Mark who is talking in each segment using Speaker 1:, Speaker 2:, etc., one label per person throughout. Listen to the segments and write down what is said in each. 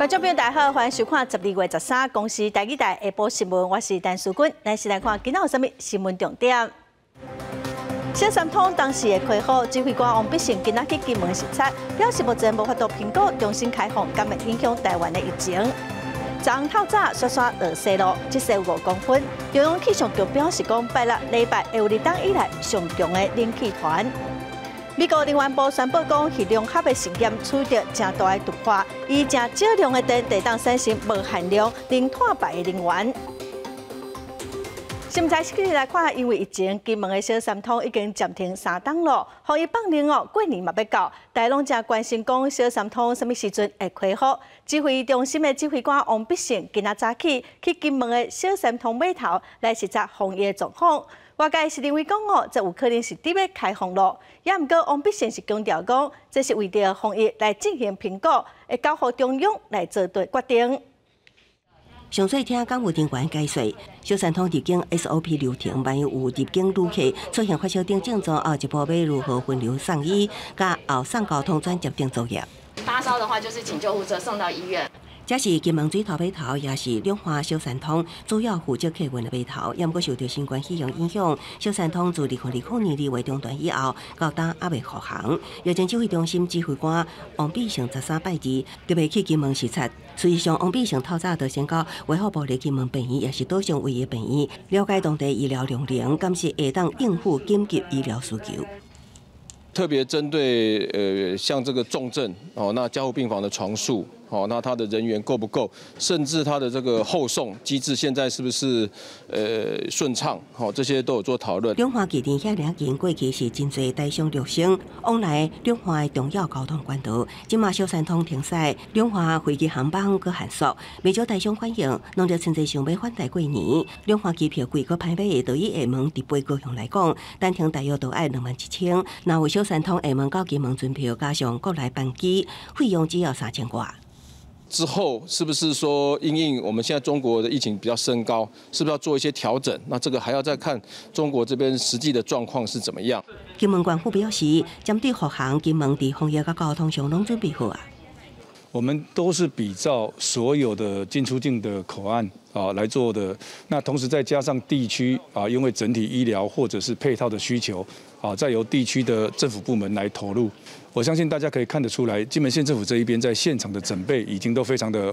Speaker 1: 觀眾朋友大家好，歡迎收看12月13公視台語台下晡新聞，我是陳淑君。咱先來看今仔有啥物新聞重點。小三通當時會開放，指揮官王必勝今仔去金門視察，表示目前無法度評估重新開放，敢會影響台灣的疫情。昨昏透早刷刷落細露，積雪有5公分。中央氣象局表示講，拜六禮拜會有立冬以來上強的冷氣團。美國能源部宣布講，核融合的實驗取得誠大的突破，以誠少量的電，會當產生無限量、零碳排的能源。現在是來看，因為疫情，金門的小三通已經暫停3冬囉，防疫放令哦，過年嘛欲到，大家攏誠關心講小三通啥物時陣會開放。指揮中心的指揮官王必勝今仔早起去金門的小三通碼頭來視察防疫狀況。外界是認為講哦，這有可能是佇欲開放囉。也毋過王必勝是強調講，這是為著防疫來進行評估，會交予中央來做決定。
Speaker 2: 詳細聽港務人員解說，小三通入境 SOP 流程，萬一有入境旅客出現發燒等症狀，後一步欲如何分流送醫，佮後送交通轉接等作業。
Speaker 3: 發燒的話，就是請救護車送到醫院。
Speaker 2: 這是金門水頭碼頭，也是兩岸小三通主要負責客運的碼頭。也毋過受著新冠肺炎影響，小三通自2020年2月中斷以後，到今猶未復航。疫情指揮中心指揮官王必勝13拜二特別去金門視察。事實上，王必勝透早就先到衛福部的金門病院，也是島上唯一病院，了解當地醫療量能，敢是會當應付緊急醫療需求。
Speaker 4: 特別針對像這個重症哦，那加護病房的床數哦，那他的人員夠不夠，甚至他的這個後送機制現在是不是順暢？好，這些都有做討論。
Speaker 2: 兩岸距離遐爾近，過去是真濟台商陸生往來兩岸的重要交通管道。這馬小三通停駛，兩岸飛機航班閣限速，袂少台商反映，農曆春節想欲返台過年，兩岸機票貴閣歹買。就以廈門直飛高雄來講，單程大約都愛21,000。若有小三通廈門到金門船票，加上國內班機，費用只要3000外。
Speaker 4: 之後是不是說，因應我們現在中國的疫情比較升高，是不是要做一些調整？那這個還要再看中國這邊實際的狀況是怎麼樣。
Speaker 2: 金門縣府表示，針對復航，金門佇防疫佮交通上攏準備好啊。
Speaker 5: 我們都是比照所有的進出境的口岸啊來做的，那同時再加上地區啊，因為整體醫療或者是配套的需求啊，再由地區的政府部門來投入。我相信大家可以看得出來，金門縣政府這一邊在現場的準備已經都非常的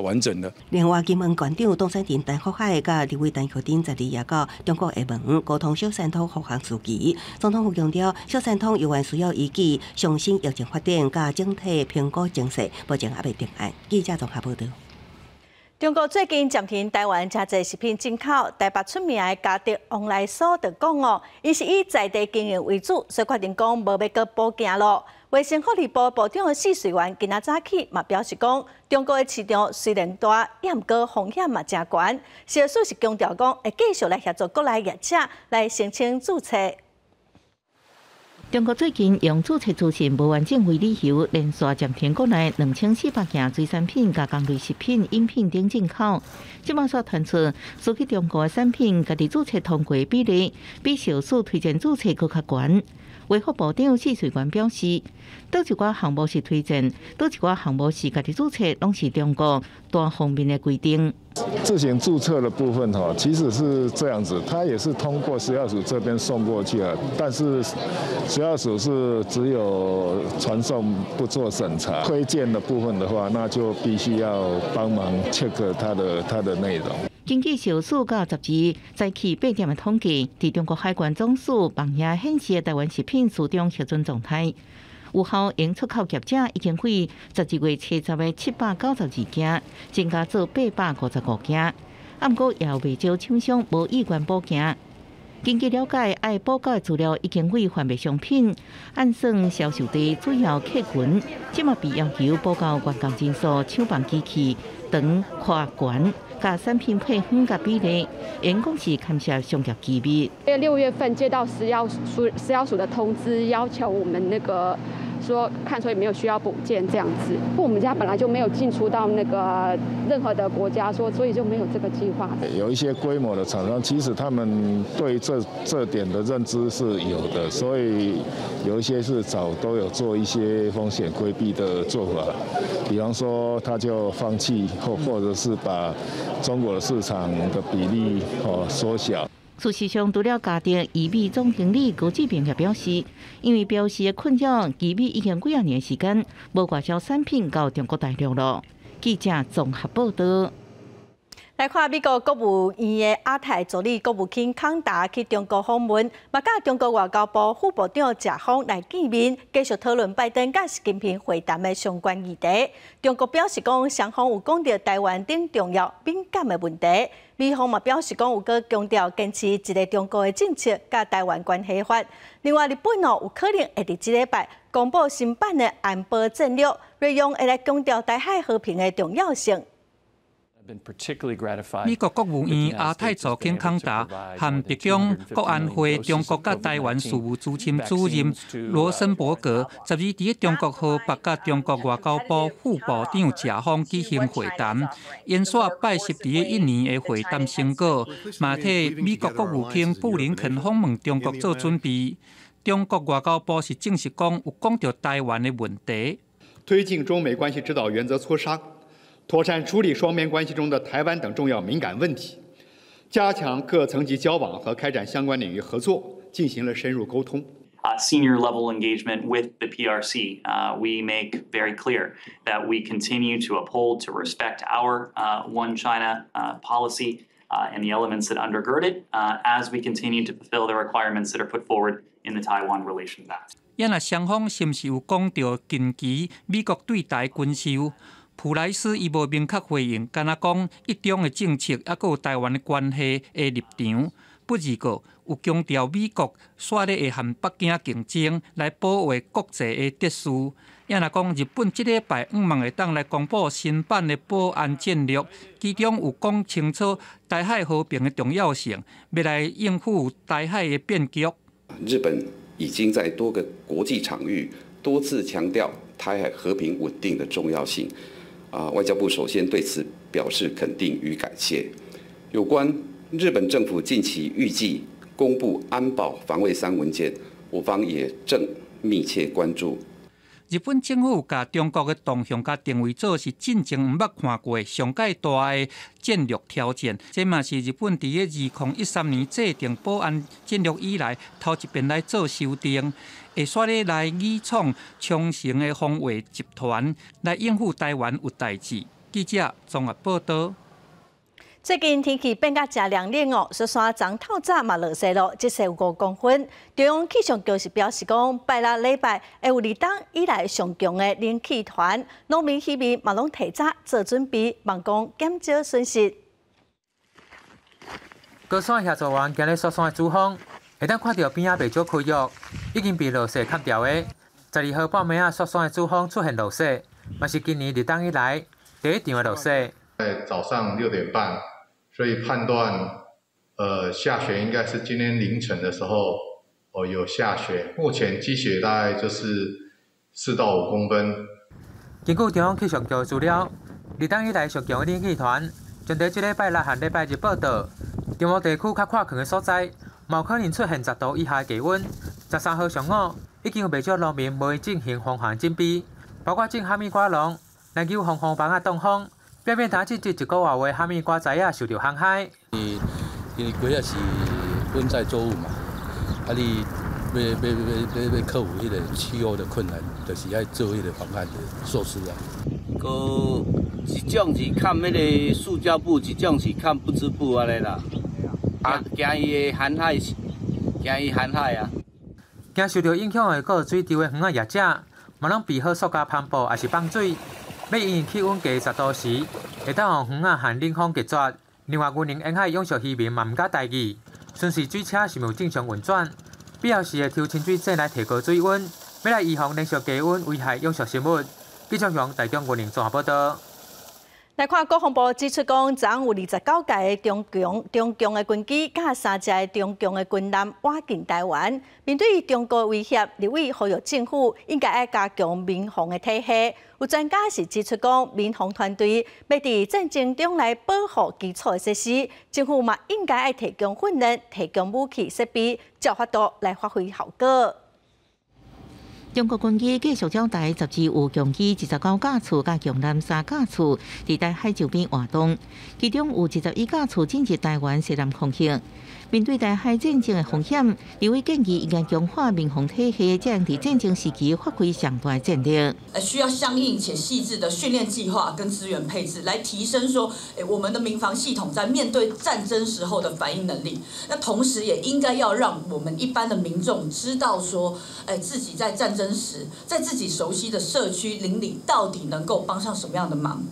Speaker 5: 完整了。
Speaker 2: 另外，金門縣長當選人陳福海佮立委陳菊珍12也到中國廈門溝通小三通復航事宜。總統府強調，小三通猶原需要依據上新疫情發展佮整體評估情勢，目前猶未定案。記者綜合報道。
Speaker 1: 中國最近暫停台灣誠濟食品進口，台北出名的嘉德旺來酥就講哦，伊是以在地經營為主，所以決定講無欲閣補件囉。衛生福利部部長許瑞元今仔早起嘛表示講，中國的市場雖然大，也毋過風險嘛誠懸。食藥署是強調講，會繼續來協助國內業者來申請註冊。
Speaker 6: 中國最近用註冊資訊無完整為理由，連續暫停國內2400件水產品、加工類食品、飲品等進口。這馬煞傳出，輸去中國的產品，家己註冊通過比例比食藥署推薦註冊閣較懸。衛福部長許瑞元表示，佗一寡項目是推薦，佗一寡項目是家己註冊，攏是中國單方面的規定。
Speaker 7: 自行註冊的部分哈，其實是這樣子，它也是通過食藥署這邊送過去啊，但是食藥署是只有傳送不做審查。推薦的部分的話，那就必須要幫忙 check 它的內容。
Speaker 6: 根據食藥署到12早起8點的統計，佇中國海關總署網頁顯示的台灣食品市場核准狀態，有效應出口業者已經對12月70的792件，增加做855件。啊，毋過也有袂少廠商無意願補件。根據了解，愛補繳的資料已經對販賣商品按算銷售地主要客群，這馬被要求補繳員工人數、廠房機器、長、寬、懸、佮產品配方佮比例，因講是牽涉商業機密。
Speaker 8: 6月份接到食藥署的通知，要求我們那個說看，所以沒有需要補件這樣子。我們家本來就沒有進出到那個任何的國家，說所以就沒有這個計劃。
Speaker 7: 有一些規模的廠商，其實他們對這點的認知是有的，所以有一些是早都有做一些風險規避的做法，比方說他就放棄或者是把中國的市場的比例哦縮小。
Speaker 6: 事實上，除了嘉德，怡美總經理高志明也表示，因為標示的困擾，怡美已經幾仔年時間無外銷產品到中國大陸了。記者綜合報道。
Speaker 1: 來看美國國務院的亞太助理國務卿康達去中國訪問，嘛佮中國外交部副部長謝鋒來見面，繼續討論拜登佮習近平會談的相關議題。中國表示講，雙方有講著臺灣等重要敏感的問題。美方嘛表示講，有閣強調堅持一個中國的政策，佮臺灣關係法。另外，日本哦有可能會佇這禮拜公布新版的安保戰略，內容會來強調台海和平的重要性。
Speaker 9: 美國國務院亞太助卿康達和白宮國安會中國佮臺灣事務資深主任羅森伯格，12佇咧中國河北佮中國外交部副部長謝鋒舉行會談，延續拜習佇咧印尼的會談成果，嘛替美國國務卿布林肯訪問中國做準備。中國外交部是證實講有講著臺灣的問題，
Speaker 10: 推進中美關係指導原則磋商。妥善處理雙邊關係中的台灣等重要敏感問題，加強各層級交往和開展相關領域合作，進行了深入溝通。
Speaker 11: Senior level engagement with the PRC, we make very clear that we continue to uphold, to respect our One China policy and the elements that undergird it, as we continue to fulfill the requirements that are put forward in the Taiwan Relations Act.
Speaker 9: 也若雙方是毋是有講著近期美國對台軍售？普萊斯伊無明確回應，干焦講一中的政策，抑閣有臺灣的關係的立場。不過有強調美國煞咧會和北京競爭，來保衛國際的秩序。也若講日本這禮拜向望會當來公布新版的保安戰略，其中有講清楚台海和平的重要性，欲來應付台海的變局。
Speaker 12: 日本已經在多個國際場域多次強調台海和平穩定的重要性。啊，外交部首先對此表示肯定與感謝。有關日本政府近期預計公布安保防衛三文件，我方也正密切關注。
Speaker 9: 日本政府共中國的動向共定位做是進前毋捌看過上蓋大的戰略挑戰，這嘛是日本佇咧2013年制定保安戰略以來頭一遍來做修訂，會煞咧來擬創長城的防衛集團來應付台灣有代誌。記者綜合報道。
Speaker 1: 最近天氣變甲誠涼冷哦，雪山昨透早嘛落雪咯，積雪有5公分。中央氣象局是表示講，拜六禮拜會有立冬以來上強的冷氣團，農民漁民嘛攏提早做準備，望講減少損失。
Speaker 13: 高山協助員行咧雪山的主峰，會當看著邊仔袂少區域已經被落雪崁牢的。12號半暝仔，雪山的主峰出現落雪，嘛是今年立冬以來第一場的落雪。
Speaker 14: 在早上6點半。所以判斷，下雪應該是今天凌晨的時候，哦，有下雪。目前積雪大概就是4到5公分。
Speaker 13: 根據中央氣象局資料，立冬以來上強的冷氣團，將佇這禮拜六和禮拜日報到。中部地區較闊曠的所在，嘛有可能出現10度以下的低溫。13號上午，已經有袂少農民無進行防寒準備，包括種哈密瓜農，來救防風房仔擋風。避免他這這一個外的哈密瓜栽仔受著寒害。
Speaker 15: 因為瓜仔是溫帶作物嘛，啊，你欲克服彼個氣候的困難，就是愛做彼個防寒的措施啊。
Speaker 16: 閣一種是崁彼個塑膠布，一種是崁不織布按呢啦。啊，驚伊會寒害，驚伊寒害啊。
Speaker 13: 驚受著影響的閣有水池的園仔業者，嘛攏備好塑膠帆布，抑是放水。欲因應氣溫低10度時，會當予園仔和冷風隔絕。另外，雲林沿海養殖漁民嘛毋敢大意，巡視水車是毋有正常運轉，必要時會抽清水井來提高水溫，欲來預防連續低溫危害養殖生物。記者向台中雲林綜合報道。
Speaker 1: 來看國防部指出，講昨昏有29架的中共的軍機，佮三隻的中共的軍艦倚近台灣。面對中國威脅，立委呼籲政府應該愛加強民防的體系。有專家是指出，講民防團隊欲佇戰爭中來保護基礎設施，政府嘛應該愛提供訓練、提供武器設備，才有法度來發揮效果。
Speaker 6: 中國軍機繼續擾台，十二有共機29架次，佮共艦3架次，佇台海周邊活動，其中有21架次進入台灣西南空域。面對台海戰爭的風險，立委建議應該強化民防體系，才能佇戰爭時期發揮上大戰力。
Speaker 17: 需要相應且細緻的訓練計劃跟資源配置，來提升說，我們的民防系統在面對戰爭時候的反應能力。那同時也應該要讓我們一般的民眾知道說，自己在戰爭時，在自己熟悉的社區鄰里，到底能夠幫上什麼樣的忙。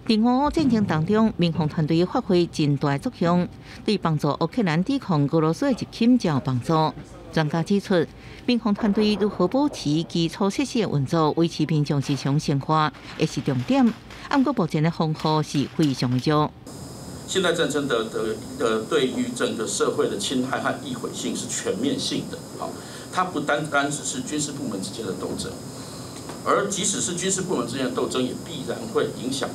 Speaker 6: 佇俄烏戰爭當中，民防團隊發揮真大作用，對幫助烏克蘭抵抗俄羅斯的入侵真有幫助。專家指出，民防團隊如何保持基礎設施的運作，維持民眾日常生活，會是重點。毋過目前的防護是非常的少。
Speaker 18: 現代戰爭的對於整個社會的侵害和易毀性是全面性的，好，它不單單只是軍事部門之間的鬥爭，而即使是軍事部門之間的鬥爭，也必然會影響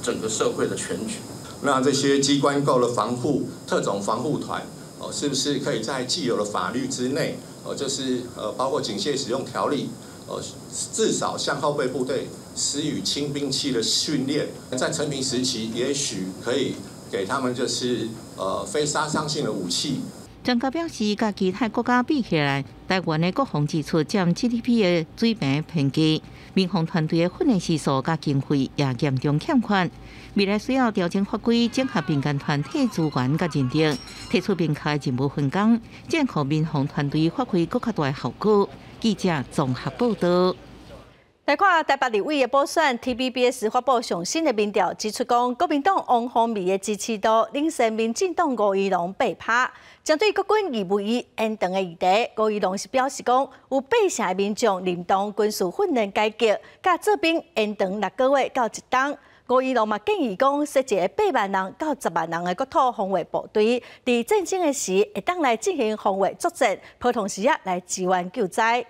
Speaker 18: 整個社會的全局。
Speaker 19: 那這些機關構的防護特種防護團，哦，是不是可以在既有的法律之內，哦，就是包括警械使用條例，至少向後備部隊施予輕兵器的訓練，在承平時期，也許可以給他們就是非殺傷性的武器。
Speaker 6: 專家表示，佮其他國家比起來，台灣的國防支出佔 GDP 的水平偏低，民防團隊的訓練時數佮經費也嚴重欠缺。未來需要調整法規，整合民間團體資源佮認證，提出明確任務分工，才予民防團隊發揮閣較大效果。記者綜合報道。
Speaker 1: 來看台北立委的補選，TVBS 發布上新的民調，指出講國民黨王鴻薇的支持度領先民進黨吳怡農8%。針對國軍義務役延長的議題，吳怡農是表示講，有8成的民眾認同軍事訓練改革，佮做兵延長6個月到一冬。吳怡農嘛建議講，設一个8萬人到10萬人的國土防衛部隊，佇戰爭的時會當來進行防衛作戰，普通時仔來支援救災。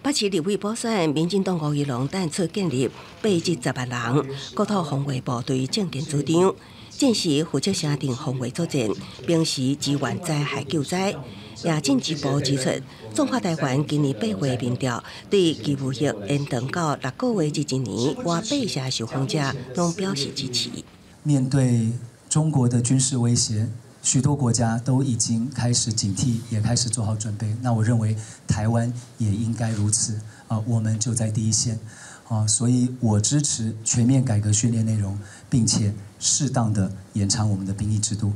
Speaker 2: 北市立委補選，民進黨吳怡農提出建立8至10萬人國土防衛部隊政見主張，戰時負責城鎮防衛作戰，平時支援災害救災。也進一步指出，創法台灣今年8月民調對義務役延長到6個月至一年，倚8成受訪者攏表示支持。
Speaker 20: 面對中國的軍事威脅，許多國家都已經開始警惕，也開始做好準備。那我認為台灣也應該如此。啊，我們就在第一線。啊，所以我支持全面改革訓練內容，並且適當的延長我們的兵役制度。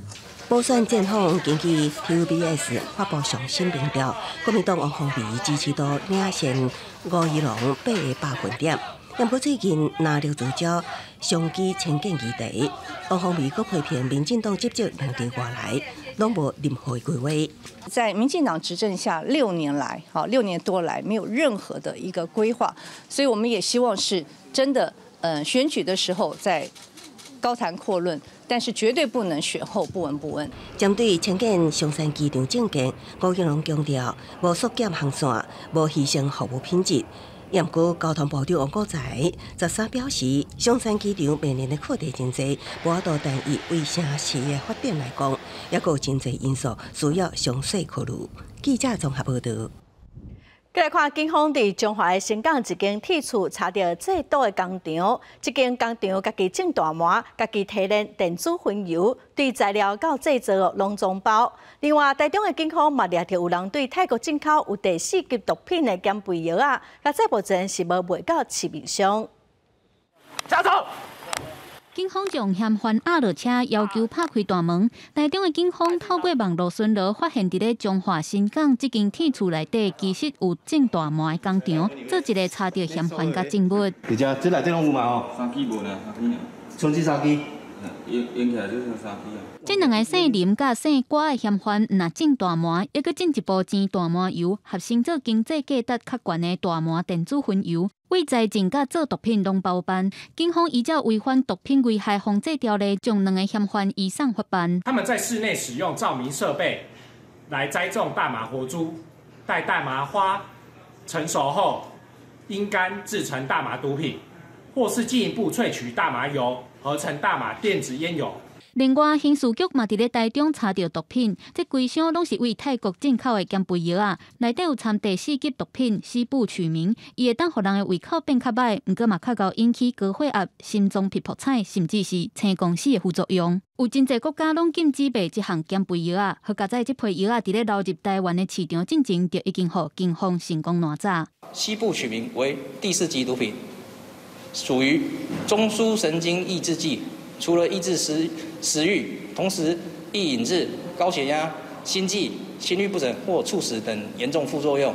Speaker 2: 補選戰況根據 TVBS 發布上新民調，國民黨王鴻薇支持度領先吳怡農8個百分點。不過最近藍綠聚焦商機遷建議題，王鴻薇閣批評民進黨執政2年外來，攏無任何規劃。
Speaker 21: 在民進黨執政下6年來，好6年多來，沒有任何的一個規劃，所以我們也希望是真的，選舉的時候再高談闊論，但是絕對不能選後不聞不問。
Speaker 2: 針對遷建松山機場政見，吳怡農強調，無縮減航線，無犧牲服務品質。毋過交通部長王國材13表示，松山機場面臨的課題真濟，無法度單一為城市的發展來講，猶閣有真濟因素需要詳細考慮。記者綜合報道。
Speaker 1: 過來看，警方佇彰化的伸港一間鐵厝查著製毒的工廠，這間工廠家己種大麻，家己提煉電子薰油，對材料到製造攏總包。另外，台中的警方嘛掠著有人對泰國進口有第四級毒品的減肥藥仔，佮這目前是無賣到市面上。
Speaker 22: 加走！
Speaker 23: 警方將嫌犯押落車，要求拍開大門。台中的警方透過網路巡邏，發現佇咧彰化伸港這間鐵厝內底，其實有種大麻的工廠，做一个查著嫌犯佮證物。
Speaker 24: 佇遮，這內底攏有嘛吼？
Speaker 25: 三支無呢，三支。
Speaker 24: 剩這三支。
Speaker 25: 用起來就剩三支啊。
Speaker 23: 這兩个姓林佮姓郭的嫌犯，毋若種大麻，猶閣進一步煎大麻油，合成做經濟價值較懸的大麻電子薰油。為栽種佮做毒品攏包辦，警方依照違反毒品危害防制條例，將兩個嫌犯移送法辦。
Speaker 3: 他們在室內使用照明設備來栽種大麻活株，待大麻花成熟後，陰乾製成大麻毒品，或是進一步萃取大麻油，合成大麻電子菸油。
Speaker 23: 另外，刑事局嘛佇咧台中查著毒品，這規箱攏是為泰國進口的減肥藥仔，內底有摻第四級毒品西布曲明，伊會當予人的胃口變較䆀，毋過嘛較𠢕引起高血壓、心臟皮膚彩，甚至是青光死的副作用。有真濟國家攏禁止賣這項減肥藥仔，好佳哉這批藥仔佇咧流入台灣的市場進前，就已經予警方成功攔截。
Speaker 4: 西布曲明為第四級毒品，屬於中樞神經抑制劑。除了抑制食慾，同時易引致高血壓、心悸、心律不整或猝死等嚴重副作用。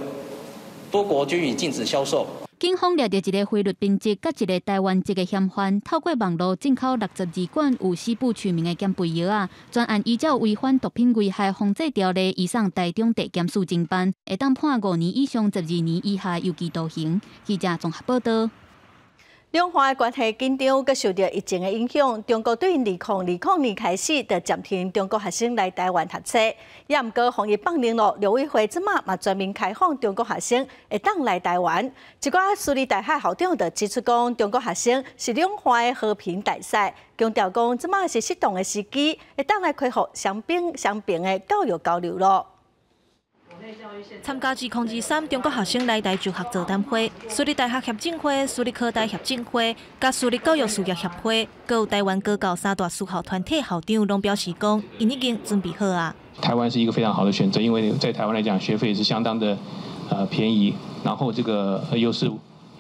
Speaker 4: 多國均已禁止銷售。
Speaker 23: 警方掠著一个菲律賓籍佮一个台灣籍的嫌犯，透過網路進口62管有西布曲明的減肥藥仔，專案依照違反毒品危害防制條例，移送台中地檢署偵辦，會當判5年以上12年以下有期徒刑。記者綜合報道。
Speaker 1: 兩岸的關係緊張，閣受著疫情的影響。中國對2020年開始就暫停中國學生來台灣讀冊，也毋過防疫放寬囉，陸委會這馬嘛全面開放中國學生會當來台灣。一寡私立大學校長就指出講，中國學生是兩岸的和平大使，強調講這馬是適當的時機，會當來恢復雙邊雙邊的教育交流囉。
Speaker 5: 參加2023中國學生來台就學座談會，私立大學協進會、私立科大協進會、佮私立教育事業協會，閣有台灣高教三大私校團體校長攏表示講，𪜶已經準備好矣。
Speaker 7: 台灣是一個非常好的選擇，因為在台灣來講，學費是相當的便宜，然後這個又是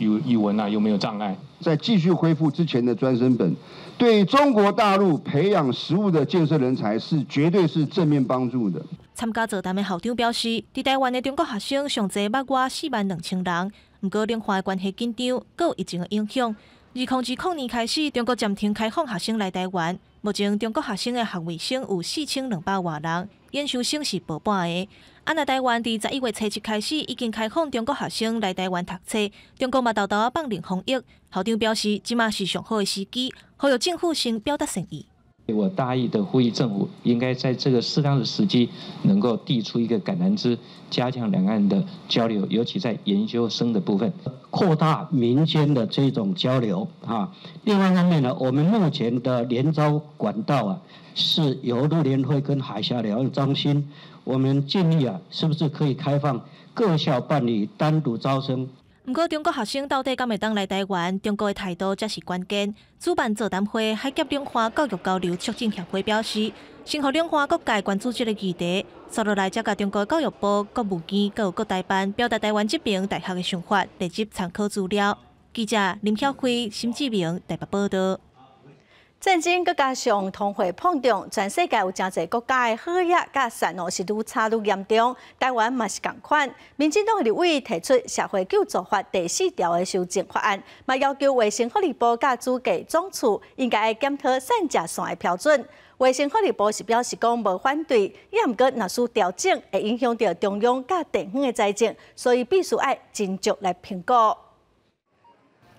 Speaker 7: 語文啊又沒有障礙。
Speaker 8: 在繼續恢復之前的專升本，對中國大陸培養實務的建設人才是絕對是正面幫助的。
Speaker 5: 參加座談的校長表示，佇台灣的中國學生上濟捌倚4萬2千人，毋過兩岸的關係緊張，閣有疫情的影響。2020年開始，中國暫停開放學生來台灣。目前中國學生的學位生有4200外人，研究生是無半个。啊，若台灣佇11月初1開始已經開放中國學生來台灣讀冊，中國嘛沓沓仔放寬防疫。校長表示，這馬是上好的時機，呼籲政府先表達善意。
Speaker 7: 我大意的呼籲政府，應該在這個適當的時機，能夠遞出一個橄欖枝，加強兩岸的交流，尤其在研究生的部分，
Speaker 26: 擴大民間的這種交流啊。另外一方面呢，我們目前的聯招管道啊，是由陸聯會跟海峽兩岸中心，我們建議啊，是不是可以開放各校辦理單獨招生？
Speaker 5: 毋過，中國學生到底敢會當來台灣？中國的態度才是關鍵。主辦座談會海峽兩岸教育交流促進協會表示，先予兩岸各界關注這個議題，紲落來才共中國教育部、國務院、閣有國台辦表達台灣這邊大學的想法，列入參考資料。記者林曉慧、沈志明台北報道。
Speaker 1: 戰爭閣加上通貨膨脹，全世界有誠濟國家的好額佮疝哦是愈炒愈嚴重。台灣嘛是仝款。民進黨立委提出社會救助法第四條的修正法案，嘛要求衛生福利部佮主計總處應該愛檢討散赤線的標準。衛生福利部是表示講無反對，也毋過若需調整會影響著中央佮地方的財政，所以必須愛斟酌來評估。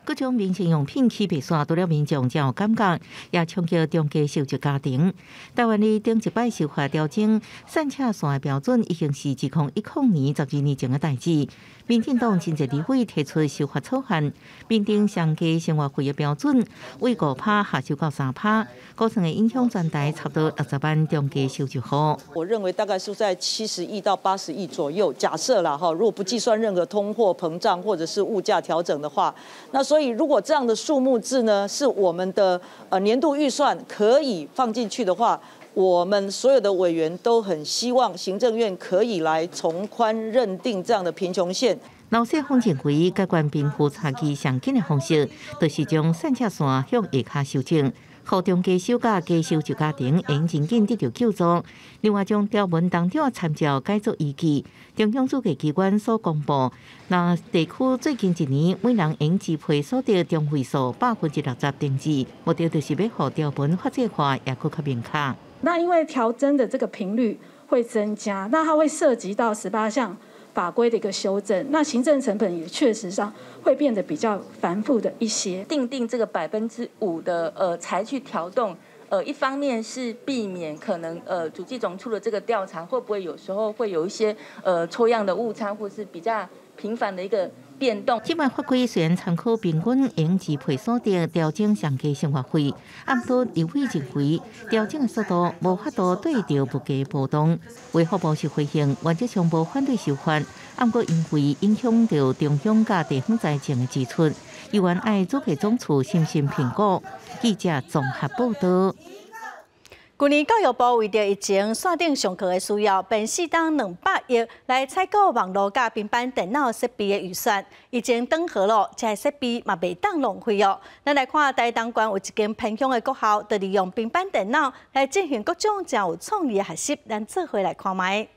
Speaker 6: 各種民生用品起白線，除了民眾真有感覺，也衝擊中低收入家庭。台灣佇頂一擺修法調整散赤線的標準，已經是2010年12年前的代誌。民進黨真濟立委提出修法草案，明定上低生活費的標準，為5趴下修到3趴，估算會影響全台差不多60萬中低收入戶。
Speaker 27: 我認為大概是在70億到80億左右。假設啦哈，如果不計算任何通貨膨脹或者是物價調整的話，那所以如果這樣的數目字呢，是我們的年度預算可以放進去的話，我們所有的委員都很希望行政院可以來從寬認定這樣的貧窮線。
Speaker 6: 劉世鋒認為，解決貧富差距上緊的方式，就是將散赤線向下跤修正，予中低收佮低收入家庭會真緊得著救助。另外，將條文當中參照改做依據，中央主計機關所公布，若地區最近一年每人應支配所得中位數60%定制，目的就是欲予條文法制化，也閣較明確。
Speaker 28: 那因為調增的這個頻率會增加，那它會涉及到18項
Speaker 9: 法規的一個修正，那行政成本也確實上會變得比較繁複的一些。
Speaker 10: 訂定這個5%的才去調動，一方面是避免可能主計總處的這個調查會不會有時候會有一些抽樣的誤差，或是比較頻繁的一個變動。
Speaker 6: 這擺法規雖然參考平均應支配所得調整上低生活費，毋過立委認為調整的速度無法度對著物價波動。衛福部是回應，原則上無反對修法，毋過因為影響著中央佮地方財政的支出，猶原愛主計總處審慎評估。記者綜合報道。
Speaker 1: 去年教育部為著疫情線頂上課的需要，編四冬200億來採購網路佮平板電腦設備的預算，疫情轉好囉，這个設備嘛袂當浪費哦。咱來看台東縣有一間偏鄉的國校，就利用平板電腦來進行各種誠有創意的學習，咱做伙來看覓。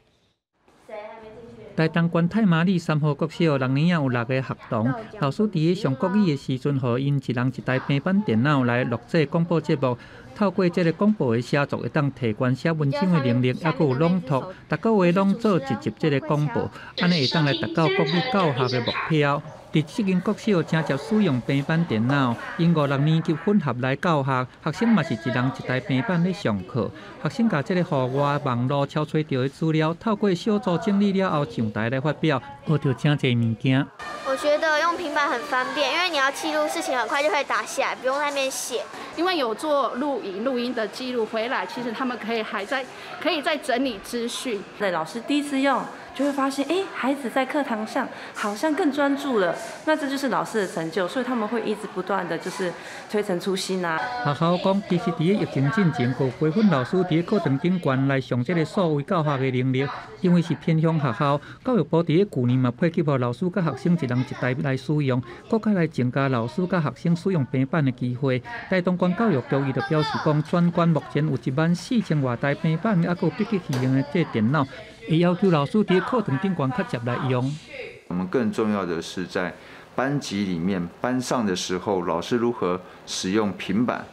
Speaker 11: 台東縣太麻里三號國小六年仔有六个學童，老師佇咧上國語的時陣，予𪜶一人一台平板電腦來錄製廣播節目。透過這个廣播的寫作，會當提懸寫文章的能力，猶閣有朗讀，逐个月攏做一集這个廣播，按呢會當來達到國語教學的目標。佇這間國小，誠捷使用平板電腦，𪜶五六年級混合來教學，學生嘛是一人一台平板咧上課。學生共這个戶外網路抄揣著的資料，透過小組整理了後上台來發表，學著誠濟物件。
Speaker 12: 我覺得用平板很方便，因為你要記錄事情，很快就可以打下來，不用在那邊寫。
Speaker 9: 因為有做錄影、錄音的記錄回來，其實他們可以還在可以再整理資訊。
Speaker 14: 對，老師第一次用，就會發現，哎，孩子在課堂上好像更專注了。那這就是老師的成就，所以他們會一直不斷的就是推陳出新啊。
Speaker 11: 學校講，其實佇咧疫情進前，就培訓老師佇咧課堂頂懸來上這个數位教學的能力，因為是偏鄉學校，教育部佇咧舊年嘛配給予老師佮學生一人一台來使用，閣較來增加老師佮學生使用平板的機會。台東縣教育局伊就表示講，全縣目前有1萬4千外台平板，猶閣有筆記型的這電腦，會要求老師佇咧課堂頂懸較捷來用。
Speaker 15: 我們更重要的是在班級裡面、班上的時候，老師如何使用平板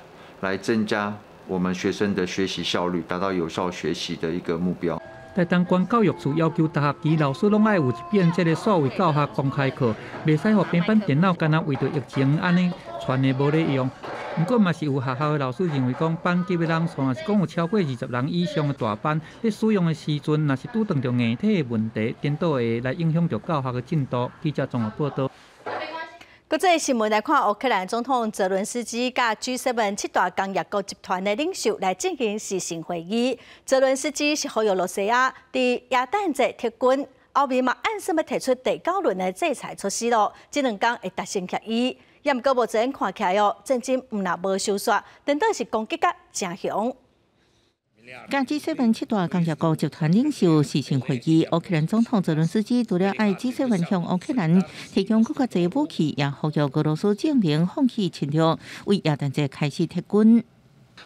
Speaker 15: 來增加我們學生的學習效率，達到有效學習的一個目標。
Speaker 11: 台東縣教育處要求逐學期老師攏愛有一遍這个數位教學公開課，袂使予平板電腦干焦為著疫情按呢傳的無咧用。毋過嘛是有學校的老師認為講，班級的人數若是講有超過20人以上的大班，咧使用的時陣，若是拄著硬體的問題，顛倒會來影響著教學的進度。記者綜合報導。
Speaker 1: 國際新聞來看，烏克蘭總統澤倫斯基佮 G7 七大工業國集團的領袖來進行視訊會議。澤倫斯基是呼籲羅西亞佇耶誕節撤軍，歐盟嘛按算欲提出第九輪的制裁措施囉。這兩工會達成協議，也毋過目前看起來哦，戰爭毋但無收煞，顛倒是攻擊甲誠兇。
Speaker 6: 佮 G7 七大工業國集團領袖視訊會議，烏克蘭總統澤倫斯基除了愛 G7 向烏克蘭提供閣較濟武器，也呼籲俄羅斯證明放棄侵略，為耶誕節開始撤軍。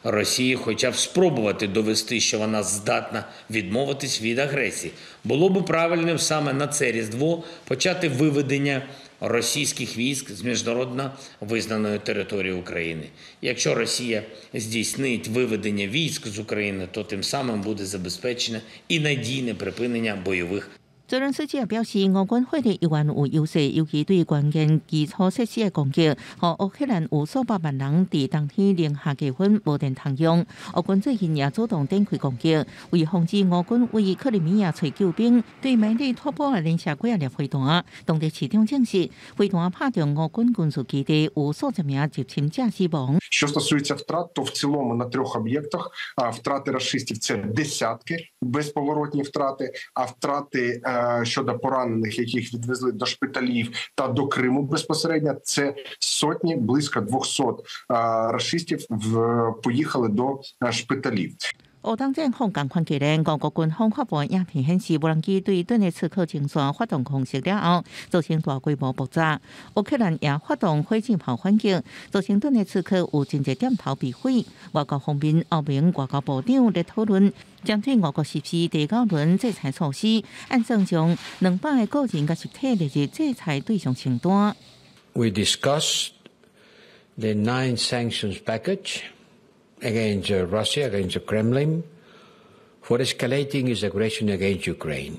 Speaker 16: Росії хоча б спробувати довести, що вона здатна відмовитись від агресії. Було б правильним саме на це Різдво почати виведення російських військ з міжнародно визнаної території України. Якщо Росія здійснить виведення військ з України, то тим самим буде забезпечене і надійне припинення бойових
Speaker 6: 澤倫斯基也表示，俄軍火力猶原有優勢，尤其對關鍵基礎設施的攻擊，予烏克蘭有數百萬人佇冬天零下低溫無電通用。烏軍最近也主動展開攻擊，為防止俄軍為克里米亞揣救兵，對馬里托波爾連射幾仔粒飛彈。當地市長證實，飛彈拍中俄軍軍事基地，有數十名入侵者死亡。
Speaker 28: Що стосується втрат, то в цілому на трьох об'єктах втрати рашистів – це десятки безповоротні втрати, а втрати щодо поранених, яких відвезли до шпиталів та до Криму безпосередньо, це сотні, близько 200 рашистів поїхали до шпиталів.
Speaker 6: 烏東戰況仝款激烈，俄國軍方發布影片顯示，無人機對頓涅茨克前線發動空襲了後，造成大規模爆炸。烏克蘭也發動火箭炮反擊，造成頓涅茨克有真濟店頭被毀。外交方面，歐盟外交部長咧討論，針對俄國實施第九輪制裁措施，按算將200個個人佮實體列入制裁對象清單。
Speaker 29: We discussed the nine sanctions package against Russia, against the Kremlin, for escalating its aggression against Ukraine.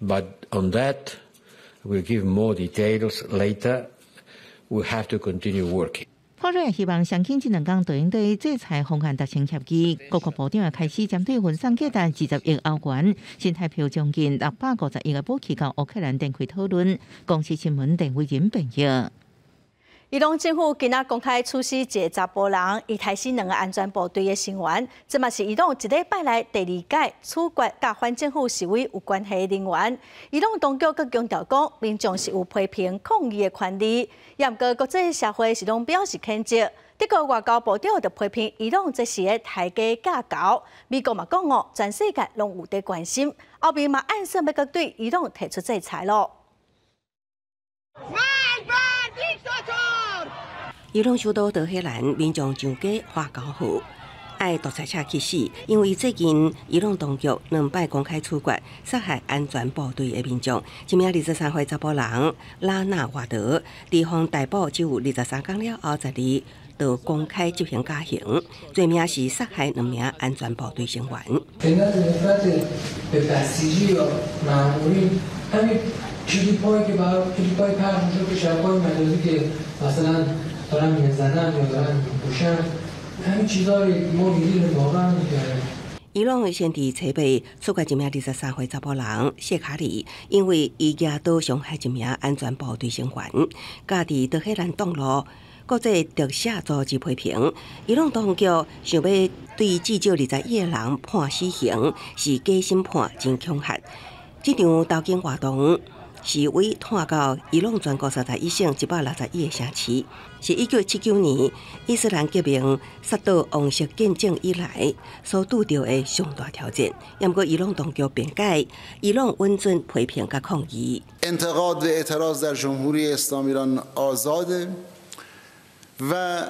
Speaker 29: But on that, we'll give more details later. We have to continue working.
Speaker 6: 普瑞希望雙緊這兩工對應對制裁方案達成協議，各國部長也開始針對運送價值20億歐元、新台票將近650億的武器到烏克蘭展開討論。公視新聞鄧偉仁編譯。
Speaker 1: 伊朗政府今仔公開處死一个查埔人，伊刣死兩个安全部隊的成員，這嘛是伊朗一禮拜內第二擺處決佮反政府示威有關係的人員。伊朗當局閣強調講，民眾是有批評抗議的權利，也毋過國際社會是攏表示譴責。德國外交部長就批評伊朗這是咧刣雞教猴，美國嘛講哦，全世界攏有佇關心，歐盟嘛暗算欲閣對伊朗提出制裁囉。
Speaker 2: 伊朗首都德黑蘭民眾上街歡高呼，愛獨裁者去死，因為最近伊朗當局兩擺公開處決殺害安全部隊的民眾，一名23歲查埔人拉納瓦德，佇予逮捕只有23工了後，12就公開執行絞刑，罪名是殺害兩名安全部隊成員。伊朗先佇初八處決一名23歲查埔人謝卡里，因為伊舉刀傷害一名安全部隊成員，佮佇德黑蘭擋路，國際特赦組織批評，伊朗當局想欲對至少21個人判死刑，是假審判，真恐嚇。這場頭前活動示威拖到伊朗全國31省161個城市，是1979年伊斯蘭革命殺倒王室建政以來所拄著的上大挑戰。毋過伊朗當局辯解，伊朗允准批評佮抗議。
Speaker 13: انتقاد و اعتراض در جمهوری اسلامی ایران آزاده و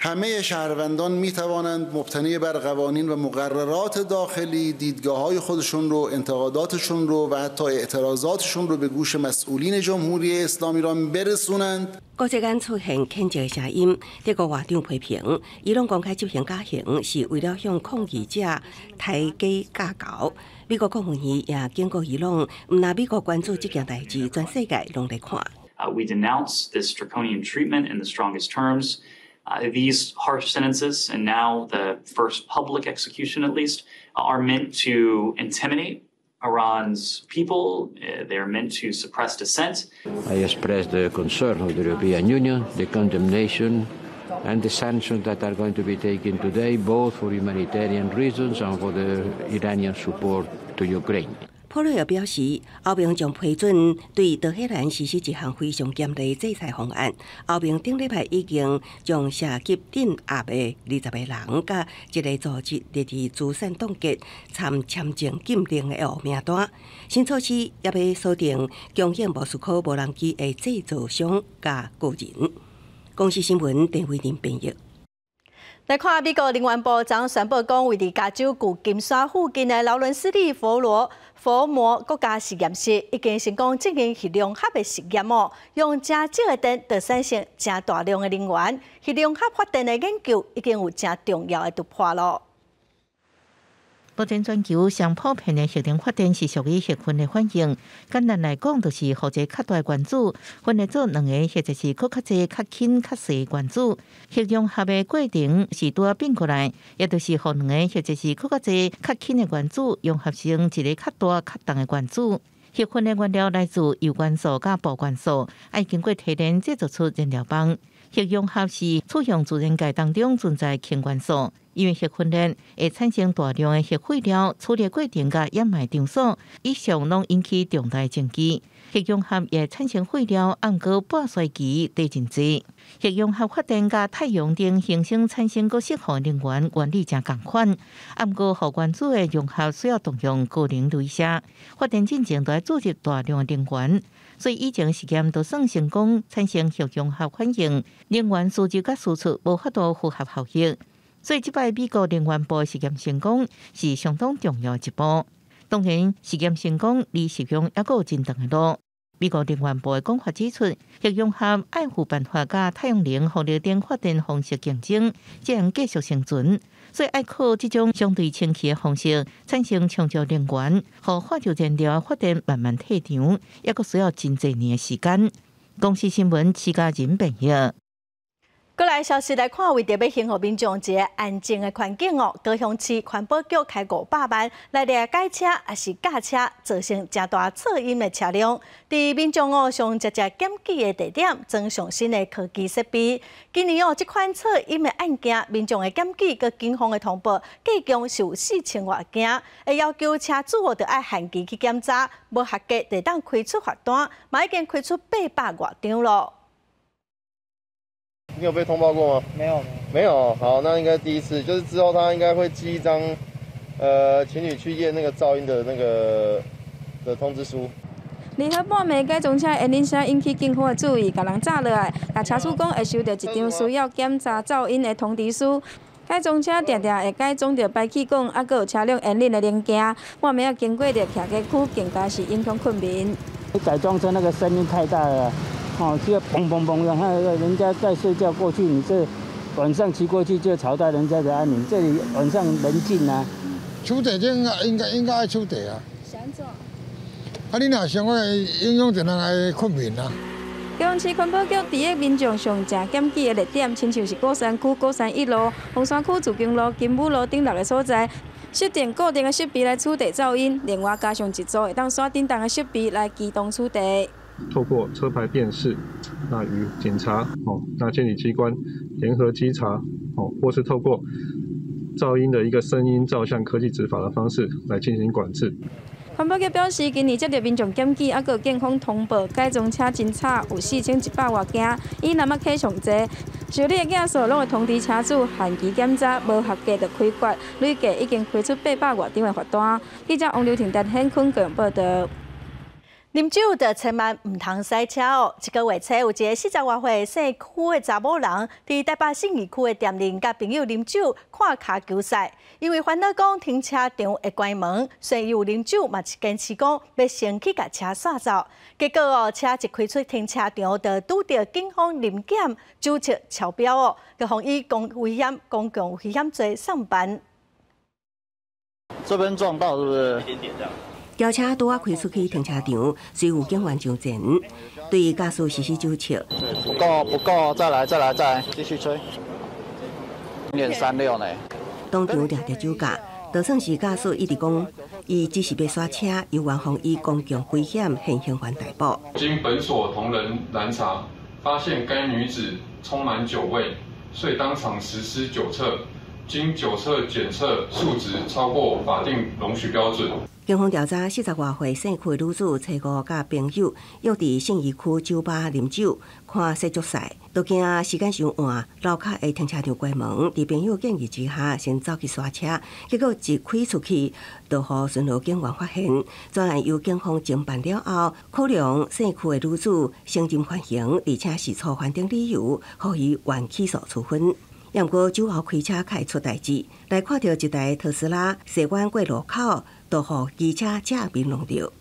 Speaker 13: همه شهروندان می توانند مبتنی بر قوانین و مقررات داخلی دیدگاه های خودشون رو، انتقاداتشون رو و حتی اعتراضاتشون رو به گوش مسئولین جمهوری اسلامی ایران برسونند。
Speaker 2: 國際間出現譴責的聲音，德國外長批評伊朗公開執行絞刑是為了向抗議者刣雞教猴。美國國務院也警告伊朗，毋但美國關注這件代誌，全世界攏咧看。
Speaker 17: We denounce this draconian treatment in the strongest terms. These harsh sentences, and now the first public execution at least, are meant to intimidate Iran's people. They are meant to suppress dissent.
Speaker 29: I express the concern of the European Union, the condemnation and the sanctions that are going to be taken today, both for humanitarian reasons and for the Iranian support to Ukraine.
Speaker 2: 普瑞爾表示，歐盟將批准對德黑蘭實施一項非常嚴厲制裁方案。歐盟頂禮拜已經將涉及鎮壓的20個人，佮一个組織列佇資產凍結、參簽證禁令的黑名單。新措施也欲鎖定供應莫斯科無人機的製造商佮個人。公視新聞鄭慧玲編譯。
Speaker 1: 來看美國能源部昨宣布講，位佇加州舊金山附近的勞倫斯利佛羅佛摩國家實驗室已經成功進行核融合的實驗哦，用誠少的電就產生誠大量的能源。核融合發電的研究已經有誠重要的突破囉。
Speaker 6: 目前全球上普遍的核能發電是屬於核分裂反應。簡單來講，就是予一个較大原子分裂做兩个，或者是閣較濟、較輕、較細原子。核融合的過程是拄仔變過來，也就是予兩个或者是閣較濟、較輕的原子融合成一个較大、較重的原子。核分裂原料來自鈾元素佮鈽元素，愛經過提煉製作出燃料棒。核融合是採用自然界當中存在氫元素，因為核分裂會產生大量的核廢料，處理過程佮掩埋場所，一向攏引起重大爭議。核融合也產生廢料，毋過半衰期短真濟。核融合發電佮太陽燈形成產生閣釋放能源原理誠仝款，毋過予原子的融合需要動用高能鐳射，發電進前都愛注入大量的能源。所以以前實驗都算成功產生核融合反應，能源輸入佮輸出無法度符合效益。所以這擺美國能源部實驗成功是相當重要的一步。當然，實驗成功離實用猶閣有真長的路。美國能源部的講法指出，核融合愛護辦法佮太陽能、風力等發電方式競爭，才能繼續生存。所以愛靠這種相對清氣的方式產生充足能源，予化石燃料發電慢慢退場，抑閣需要真濟年的時間。公視新聞，徐家仁編譯。
Speaker 1: 過來消息來看，為著欲還予民眾一个安靜的環境哦，高雄市環保局開500萬來掠改車抑是駕車造成誠大噪音的車輛，佇民眾哦上捷捷檢舉的地點裝上新的科技設備。今年哦，這款噪音的案件，民眾的檢舉佮警方的通報，計共是有4000外件，會要求車主哦，著愛限期去檢查，無合格就會當開出罰單，嘛已經開出800外張囉。
Speaker 3: 你有被通報過嗎？
Speaker 4: 沒有，
Speaker 3: 沒有。好，那應該第一次，就是之後他應該會寄一張，請你去驗那個噪音的那個的通知書。
Speaker 18: 二號半暝改裝車引鈴聲引起警方的注意，共人紮落來。若車主講會收著一張需要檢查噪音的通知書。改裝車定定會改裝著排氣管，猶閣有車輛引領的零件。半暝仔經過著徛街區，更加是影響睏眠。
Speaker 19: 改裝車那個聲音太大了。哦，就砰砰砰的，那個人家在睡覺過去，你這晚上騎過去就吵到人家的安寧。這裡晚上人靜啊。
Speaker 20: 取締這應該愛取締啊。
Speaker 18: 是按怎？
Speaker 20: 啊，你若想講影響一人的睏眠啊。
Speaker 18: 高雄市環保局佇咧民眾上正檢舉的熱點，親像是鼓山區鼓山一路、鳳山區自強路、金武路頂六个所在，設定固定的設備來取締噪音，另外加上一組會當徙振動的設備來機動取締。
Speaker 21: 透過車牌辨識，那與警察哦，那監理機關聯合稽查哦，或是透過噪音的一個聲音照相科技執法的方式來進行管制。
Speaker 18: 環保局表示，今年接著民眾檢舉，猶閣警方通報，改裝車偵查有4100外件，以南仔溪上濟。受理的件數攏會通知車主限期檢查，無合格就開罰，累計已經開出800外張的罰單。記者王劉婷、陳顯坤高雄報導。
Speaker 1: 啉酒就千萬毋通駛車哦！這个月初有一个40外歲姓邱的查某人，佇台北信義區的店裡佮朋友啉酒、看跤球賽，因為煩惱講停車場會關門，雖然有啉酒，嘛是堅持講欲先去共車煞走。結果哦，車一開出停車場，就拄著警方臨檢，酒測超標哦，就予以公共危險罪送辦。
Speaker 22: 這邊撞到是不是？
Speaker 24: 一點點這樣。
Speaker 2: 轎車拄仔開出去停車場，隨有警員上前對駕駛實施酒測。
Speaker 22: 不夠，不夠，再來，再來，再來，繼續吹。0.36呢。
Speaker 2: 當場掠著酒駕，就算是駕駛一直講，伊只是欲煞車，猶原予以公共危險現行犯逮捕。
Speaker 25: 經本所同仁攔查，發現該女子充滿酒味，遂當場實施酒測，經酒測檢測數值超過法定容許標準。
Speaker 2: 警方調查，40外歲姓邱的女子，初五佮朋友約佇信義區酒吧啉酒、看世足賽，都驚時間傷晚，樓跤的停車場關門。佇朋友建議之下，先走去煞車，結果一開出去，就予巡邏警員發現。專案由警方偵辦了後，考量姓邱的女子承認犯行，而且是初犯等理由，予伊緩起訴處分。毋過酒後開車較會出代誌，來看著一台特斯拉踅彎過路口，就予機車正面挵著，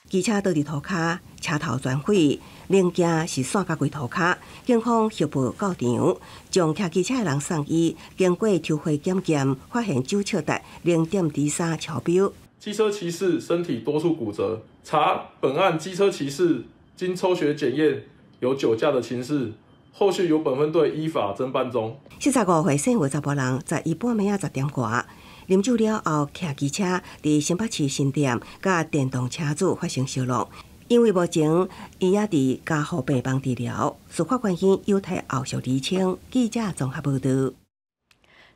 Speaker 2: 機車倒佇塗跤，車頭全毀，零件是散甲規塗跤。警方協報到場，將騎機車的人送醫，經過抽血檢驗，發現酒測達0.03超標。
Speaker 25: 機車騎士身體多處骨折，查本案機車騎士經抽血檢驗有酒駕的情事。後續由本分隊依法偵辦中。
Speaker 2: 45歲姓吳查埔人，11半暝仔10點外，啉酒了後，騎機車佇新北市新店，佮電動車主發生相挵。因為目前伊也佇加護病房治療，司法關係有待後續釐清。記者綜合報導。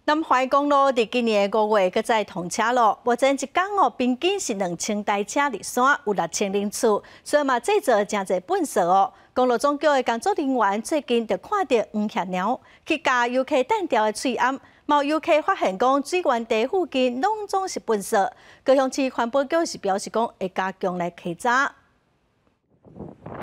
Speaker 1: 南環公路佇今年5月閣再通車囉。目前一工哦，平均是2000台車入山，有6000人次，所以嘛製造誠濟糞埽哦。公路總局的工作人員最近就看著黃額貓去咬遊客擲掉的喙罨，嘛有遊客發現講水源地附近攏總是糞埽。高雄市環保局是表示講會加強來稽查。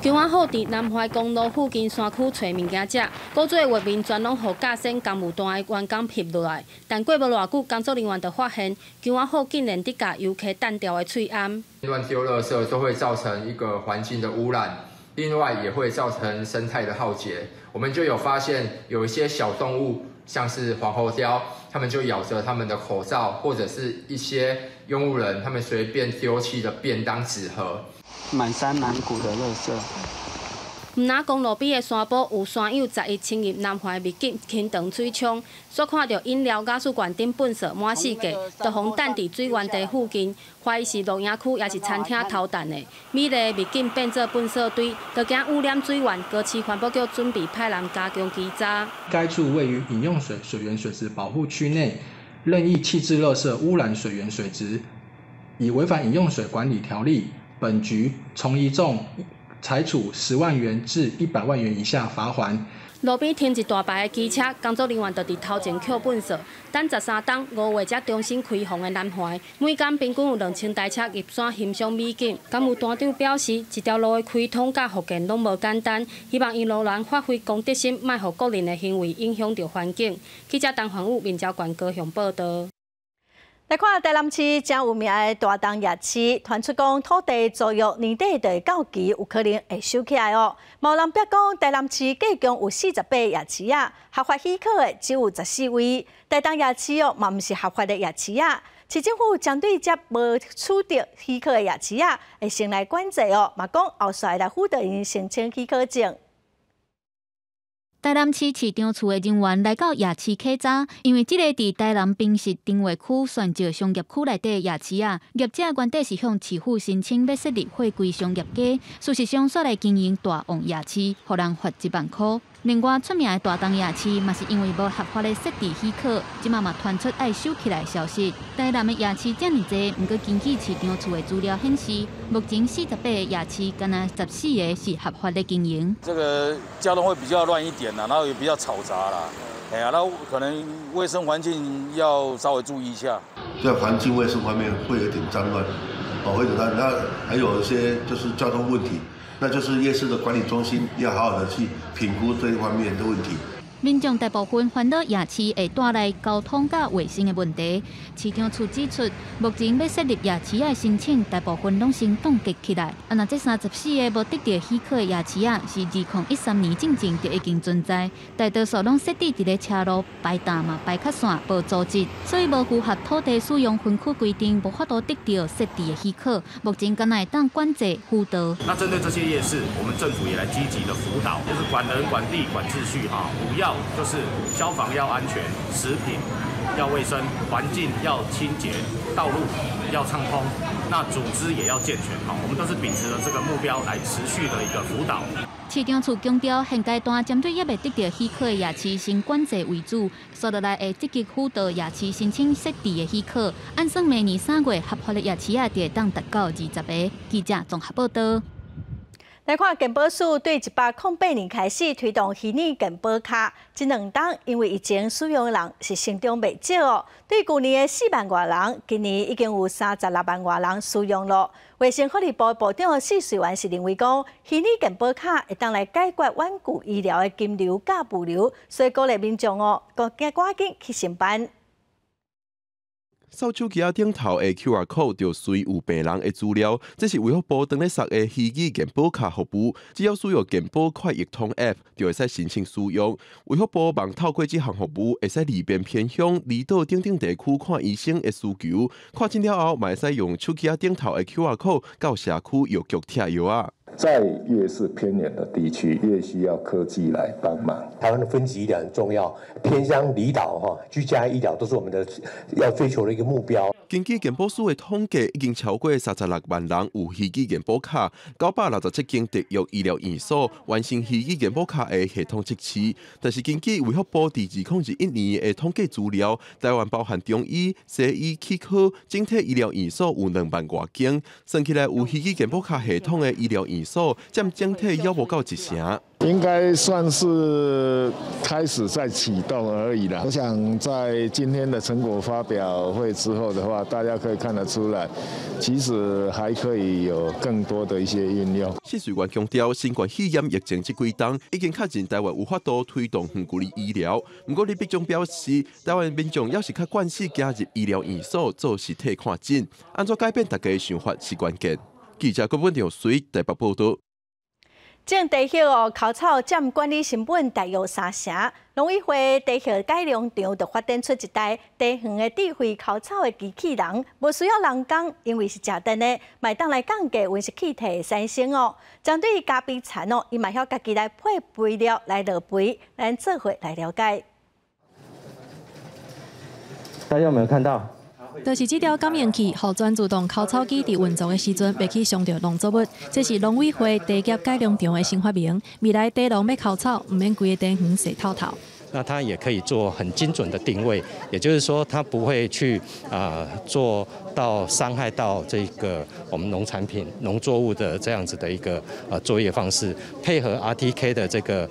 Speaker 4: 姜仔虎佇南淮公路附近山區揣物件食，古做畫面全攏予架線工務單的員工翕落來。但過無偌久，工作人員就發現姜仔虎竟然佇共遊客彈掉的喙罨。
Speaker 5: 亂丟垃圾都會造成一個環境的污染，另外也會造成生態的浩劫。我們就有發現有一些小動物，像是黃喉貂，他們就咬着他們的口罩，或者是一些用務人他們隨便丟棄的便當紙盒。
Speaker 19: 滿山滿谷的垃圾。
Speaker 4: 毋若公路邊的山坡有山友11侵入南環秘境坑塘水涌，煞看著飲料瓦斯罐頂糞掃滿四界，就予擲佇水源地附近，懷疑是露營區抑是餐廳偷擲的。美麗秘境變做糞掃堆，就驚污染水源。高市環保局準備派人加強稽查。
Speaker 7: 該處位於飲用水水源水質保護區內，任意棄置垃圾污染水源水質，已違反飲用水管理條例。本局從一重裁處10萬元至100萬元以下罰鍰。
Speaker 4: 路邊停一大排的機車，工作人員就佇頭前抾糞掃。等13冬5月才重新開放的南環，每工平均有2000台車入山欣賞美景。工務單長表示，這條路的開通佮復建攏無簡單，希望引路人發揮公德心，莫予個人的行為影響著環境。記者陳環武、民交縣高雄報道。
Speaker 1: 來看台南市誠有名的大東夜市，傳出講土地租約年底就會到期，有可能會收起來哦。有人表講，台南市計共有48個夜市仔，合法許可的只有14位。台東夜市哦，嘛毋是合法的夜市仔。市政府針對這無取得許可的夜市仔，會先來管制哦，嘛講後續來輔導𪜶申請許可證。
Speaker 8: 台南市市長處的人員來到夜市稽查，因為這个佇台南坪石重劃區選石商業區內底夜市仔，業者原底是向市府申請欲設立貨櫃商業街，事實上煞來經營大旺夜市，予人罰1萬箍。另外出名的大東夜市嘛是因為無合法的設置許可，這馬嘛傳出愛收起來的消息。台南的夜市遮爾濟，毋過根據市長處的資料顯示，目前48個夜市，干焦14个是合法的經營。
Speaker 10: 這個交通會比較亂一點啦，然後也比較吵雜啦，哎呀，那可能衛生環境要稍微注意一下。
Speaker 23: 在環境衛生方面會有點髒亂，哦，會有點，那還有一些就是交通問題。那就是夜市的管理中心要好好的去評估這一方面的問題。
Speaker 8: 民眾大部分煩惱夜市會帶來交通佮衛生的問題。市長處指出，目前欲設立夜市的申請，大部分攏先凍結起來。啊，若這34個無得著許可的夜市仔，是2013年進前就已經存在，大多數攏設置佇咧車路排檔嘛排較線，無組織，所以無符合土地使用分區規定，無法度得著設置的許可。目前敢若會當管制輔導。
Speaker 24: 那針對這些夜市，我們政府也來積極的輔導，就是管人、管地、管秩序，哈，五要就是消防要安全，食品要衛生，環境要清潔，道路要暢通，那組織也要健全，哈，我們都是秉持著這個目標來持續的一個輔導。
Speaker 8: 市長處強調，現階段針對猶未得著許可的夜市，先管制為主，紲落來會積極輔導夜市申請設置的許可。按算明年3月合法的夜市仔就會當達到20个。記者綜合報道。
Speaker 1: 來看健保署對108年開始推動虛擬健保卡，這兩冬因為疫情使用人是成長袂少哦。對舊年的4萬外人，今年已經有36萬外人使用了。衛生福利部部長薛瑞元是認為講，虛擬健保卡會當來解決遠距醫療的金流佮物流，所以鼓勵民眾哦，趕緊去申辦。
Speaker 26: 掃手機仔頂頭的 QR code 就隨有病人的資料，這是衛福部當咧實的虛擬健保卡服務。只要使用健保快易通 App，就會使申請使用。衛福部望透過這項服務，會使利便偏鄉、離島等等地區看醫生的需求。看診了後，嘛會使用手機仔頂頭的 QR code 到社區藥局拆藥仔。
Speaker 27: 在越是偏遠的地區，越需要科技來幫忙。
Speaker 30: 台灣的分級醫療很重要，偏鄉離島哈居家醫療都是我們的要追求的一個目標。
Speaker 26: 根據健保署的統計，已經超過36萬人有虛擬健保卡，967間特約醫療院所完成虛擬健保卡的系統測試。但是根據衛福部佇2021年的統計資料，台灣包含中醫、西醫、齒科整體醫療院所有2萬外間，算起來有虛擬健保卡系統的醫療院所佔整體猶無夠1成。
Speaker 27: 應該算是開始在啟動而已啦。我想在今天的成果發表會之後的話，大家可以看得出來，其實還可以有更多的一些應用。
Speaker 26: 謝瑞元強調，新冠肺炎疫情這幾冬已經確認台灣有法度推動遠距離醫療。毋過李必中表示，台灣民眾猶是較慣勢行入醫療院所做實體看診，按怎改變大家的想法是關鍵。記者郭文耀隨台北報道。
Speaker 1: 種茶葉哦，摳草佔管理成本大約30成。農委會茶葉改良場就發展出一台茶園的智慧摳草的機器人，無需要人工，因為是食電的，嘛會當來降低溫室氣體的產生哦。針對咖啡田哦，伊嘛曉家己來配肥料來落肥，咱做伙來了解。
Speaker 9: 大家有沒有看到？
Speaker 11: 就是這條感應器，予全自動摳草機佇運作的時陣，袂去傷著農作物。這是農委會茶葉改良場的新發明。未來茶農欲摳草，毋免規个茶園洗透透。
Speaker 9: 那它也可以做很精準的定位，也就是說，它不會去做到傷害到這個我們農產品、農作物的這樣子的一個作業方式。配合 RTK 的這個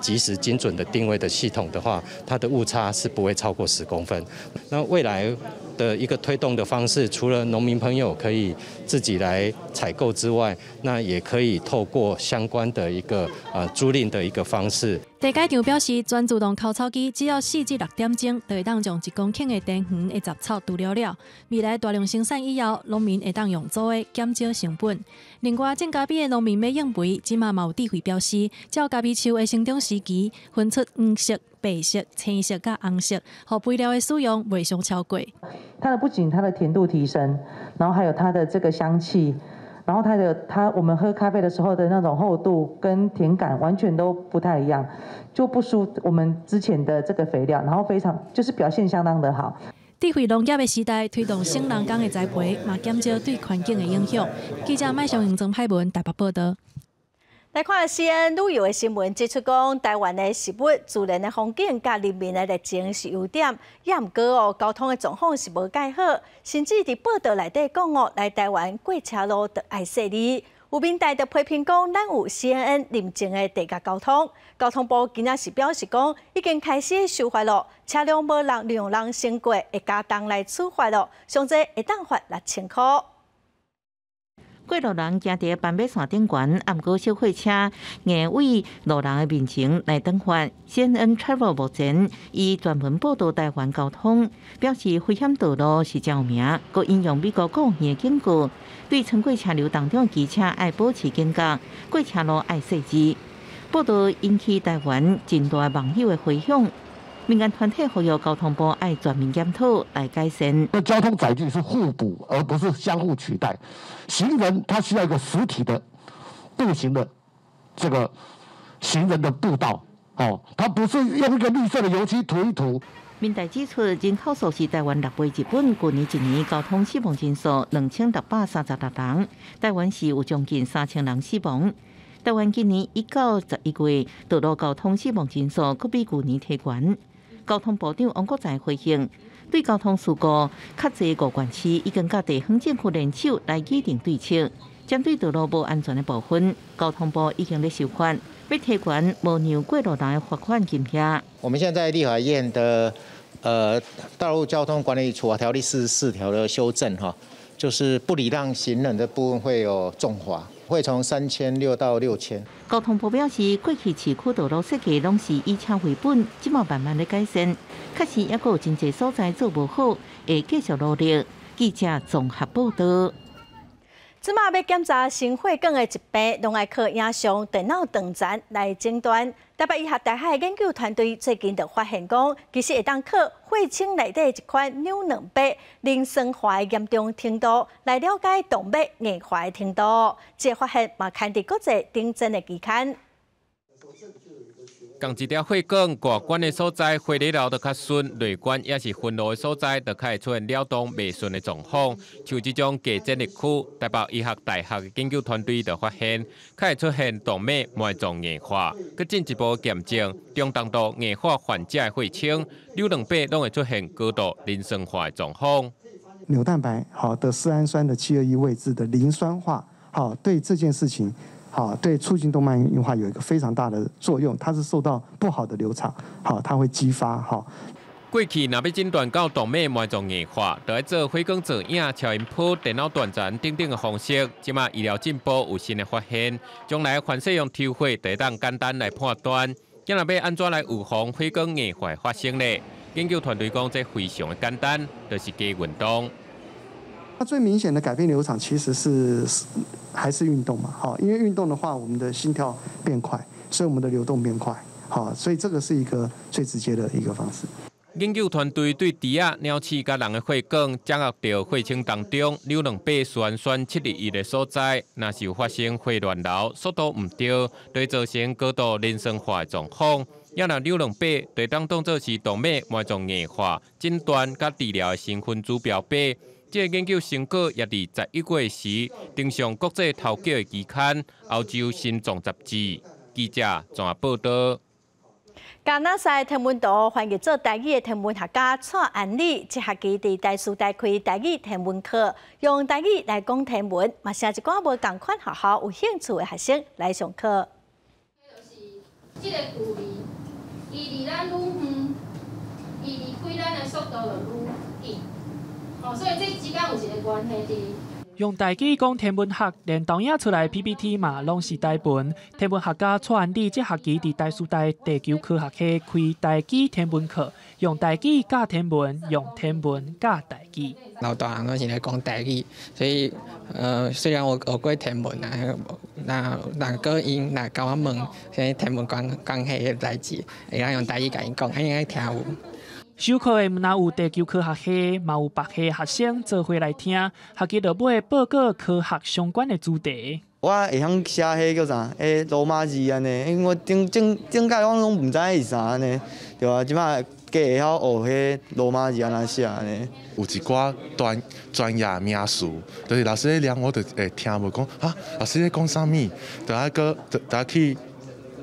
Speaker 9: 即時精準的定位的系統的話，它的誤差是不會超過10公分。那未來的一個推動的方式，除了農民朋友可以自己來採購之外，那也可以透過相關的一個租賃的一個方式。
Speaker 11: 茶改場表示，全自動摳草機只要4至6點鐘，就會當將1公頃的茶園的雜草除了了。未來大量生產以後，農民會當用租的減少成本。另外，種咖啡的農民欲用肥，這馬嘛有智慧標示，照咖啡樹的生長時期，分出黃色、白色、青色佮紅色，予肥料的使用袂傷超過。
Speaker 12: 它的不僅它的甜度提升，然後還有它的這個香氣。然後它的它我們喝咖啡的時候的那種厚度跟甜感完全都不太一樣，就不輸我們之前的這個肥料，然後非常就是表現相當的好。
Speaker 11: 智慧農業的時代，推動省人工的栽培，嘛減少對環境的影響。記者麥尚榮、曾派文台北報道。
Speaker 1: 來看 CNN 旅遊的新聞，指出講台灣的食物、自然的風景佮人民的熱情是優點，也毋過哦，交通的狀況是無蓋好，甚至佇報道內底講哦，來台灣過車路就愛細膩。有民代就批評講，咱有 CNN 認證的地下交通，交通部今仔是表示講，已經開始修法咯，車輛無人讓人先過，會加重來處罰咯，上濟會當罰6000箍。
Speaker 6: 過路人行佇斑馬線頂懸，毋過小貨車硬對路人的面前來擋罰。CNN Travel 目前伊專門報導台灣交通，表示危險道路是真有名，閣引用美國國務院警告，對穿過車流當中的機車愛保持警覺，過車路愛細緻。報導引起台灣真大網友的迴響。民間團體呼籲交通部愛全面檢討來改善。
Speaker 13: 那交通載具是互補，而不是相互取代。行人他需要一個實體的步行的這個行人的步道，哦，他不是用一個綠色的油漆塗一塗。
Speaker 6: 民代指出，人口數是台灣6倍日本，舊年一年交通死亡人數2636人，台灣是有將近3000人死亡。台灣今年1到11月道路交通死亡人數，閣比舊年提懸。交通部長王國材回應，對交通事故較濟五縣市已經佮地方政府聯手來擬定對策，針對道路無安全的部分，交通部已經咧修法，欲提懸無讓過路人的罰款金額。
Speaker 14: 我們現在立法院的道路交通管理處罰條例44條的修正哈，就是不禮讓行人的部分會有重罰。會從3600到6000。
Speaker 6: 交通部表示，過去市區道路設計攏是以車為本，這馬慢慢咧改善，確實猶閣有真濟所在做無好，會繼續努力。記者綜合報道。
Speaker 1: 這馬欲檢查心血管的疾病，攏愛靠影像、電腦斷層來診斷。台北醫學大學的研究團隊最近就發現講，其實會當靠血清內底一款紐蛋白磷酸化的嚴重程度來了解動脈硬化的程度。這個發現嘛，刊佇國際頂尖的期刊。
Speaker 15: 仝一條血管外懸的所在，血流就較順；內懸抑是分路的所在，就較會出現了動袂順的狀況。像這種鉀線的區，台北醫學大學的研究團隊就發現，較會出現動脈膜狀硬化。閣進一步驗證，中重度硬化患者的血清紐蛋白攏會出現高度磷酸化的狀況。
Speaker 16: 紐蛋白好的絲氨酸的721位置的磷酸化，好對這件事情
Speaker 3: 好，對促進動脈硬化有一個非常大的作用。它是受到不好的流場，好，它會激發，好。
Speaker 15: 過去若欲診斷到動脈冠狀硬化，就愛做血管造影、超音波、電腦斷層等等的方式。這馬醫療進步有新的發現，將來凡使用抽血就會當簡單來判斷。今若欲按怎來預防血管硬化發生呢？研究團隊講，這非常的簡單，就是加運動。
Speaker 3: 它最明顯的改變流場其實是還是運動嘛，好，因為運動的話，我們的心跳變快，所以我們的流動變快，好，所以這個是一個最直接的一個方式。
Speaker 15: 研究團隊對豬仔、鳥鼠佮人的血管掌握著血清當中扭兩八絲氨酸721的所在，若是有發生血亂流，速度毋對，就會造成高度磷酸化的狀況。也若扭兩八，就當當做是動脈冠狀硬化診斷佮治療的新分子標靶。這個研究成果也佇11月時登上國際頭叫的期刊《歐洲心臟雜誌》。記者綜合報道。
Speaker 1: 加納賽天文圖翻譯做台語的天文學家蔡安里，這學期佇台師大開台語天文課，用台語來講天文，嘛請一寡無仝款學校有興趣的學生來上課。
Speaker 16: 這個距離，伊離咱愈遠，伊離開咱的速度就愈緊。哦，所以這之間有一個關係佇。
Speaker 17: 用台語講天文學，連投影出來 PPT 嘛，攏是台文。天文學家蔡安里這學期佇台師大地球科學系開台語天文課，用台語教天文，用天文教台語。
Speaker 18: 老大漢攏是咧講台語，所以雖然我學過天文啊，那若閣𪜶若共我問啥天文關關係的代誌，會當用台語共𪜶講，𪜶應該聽有。
Speaker 17: 授課的毋但有地球科學系，嘛有別系學生做伙來聽，學期落尾報告科學相關的主題。
Speaker 20: 我會曉寫彼叫啥？彼羅馬字按呢，因為我頂頂頂擺我攏毋知影是啥按呢，對啊，這擺加會曉學彼羅馬字按怎寫按呢。
Speaker 21: 有一寡專專業名詞，就是老師咧念，我就會聽無講啊，老師咧講啥物，就愛閣就愛去。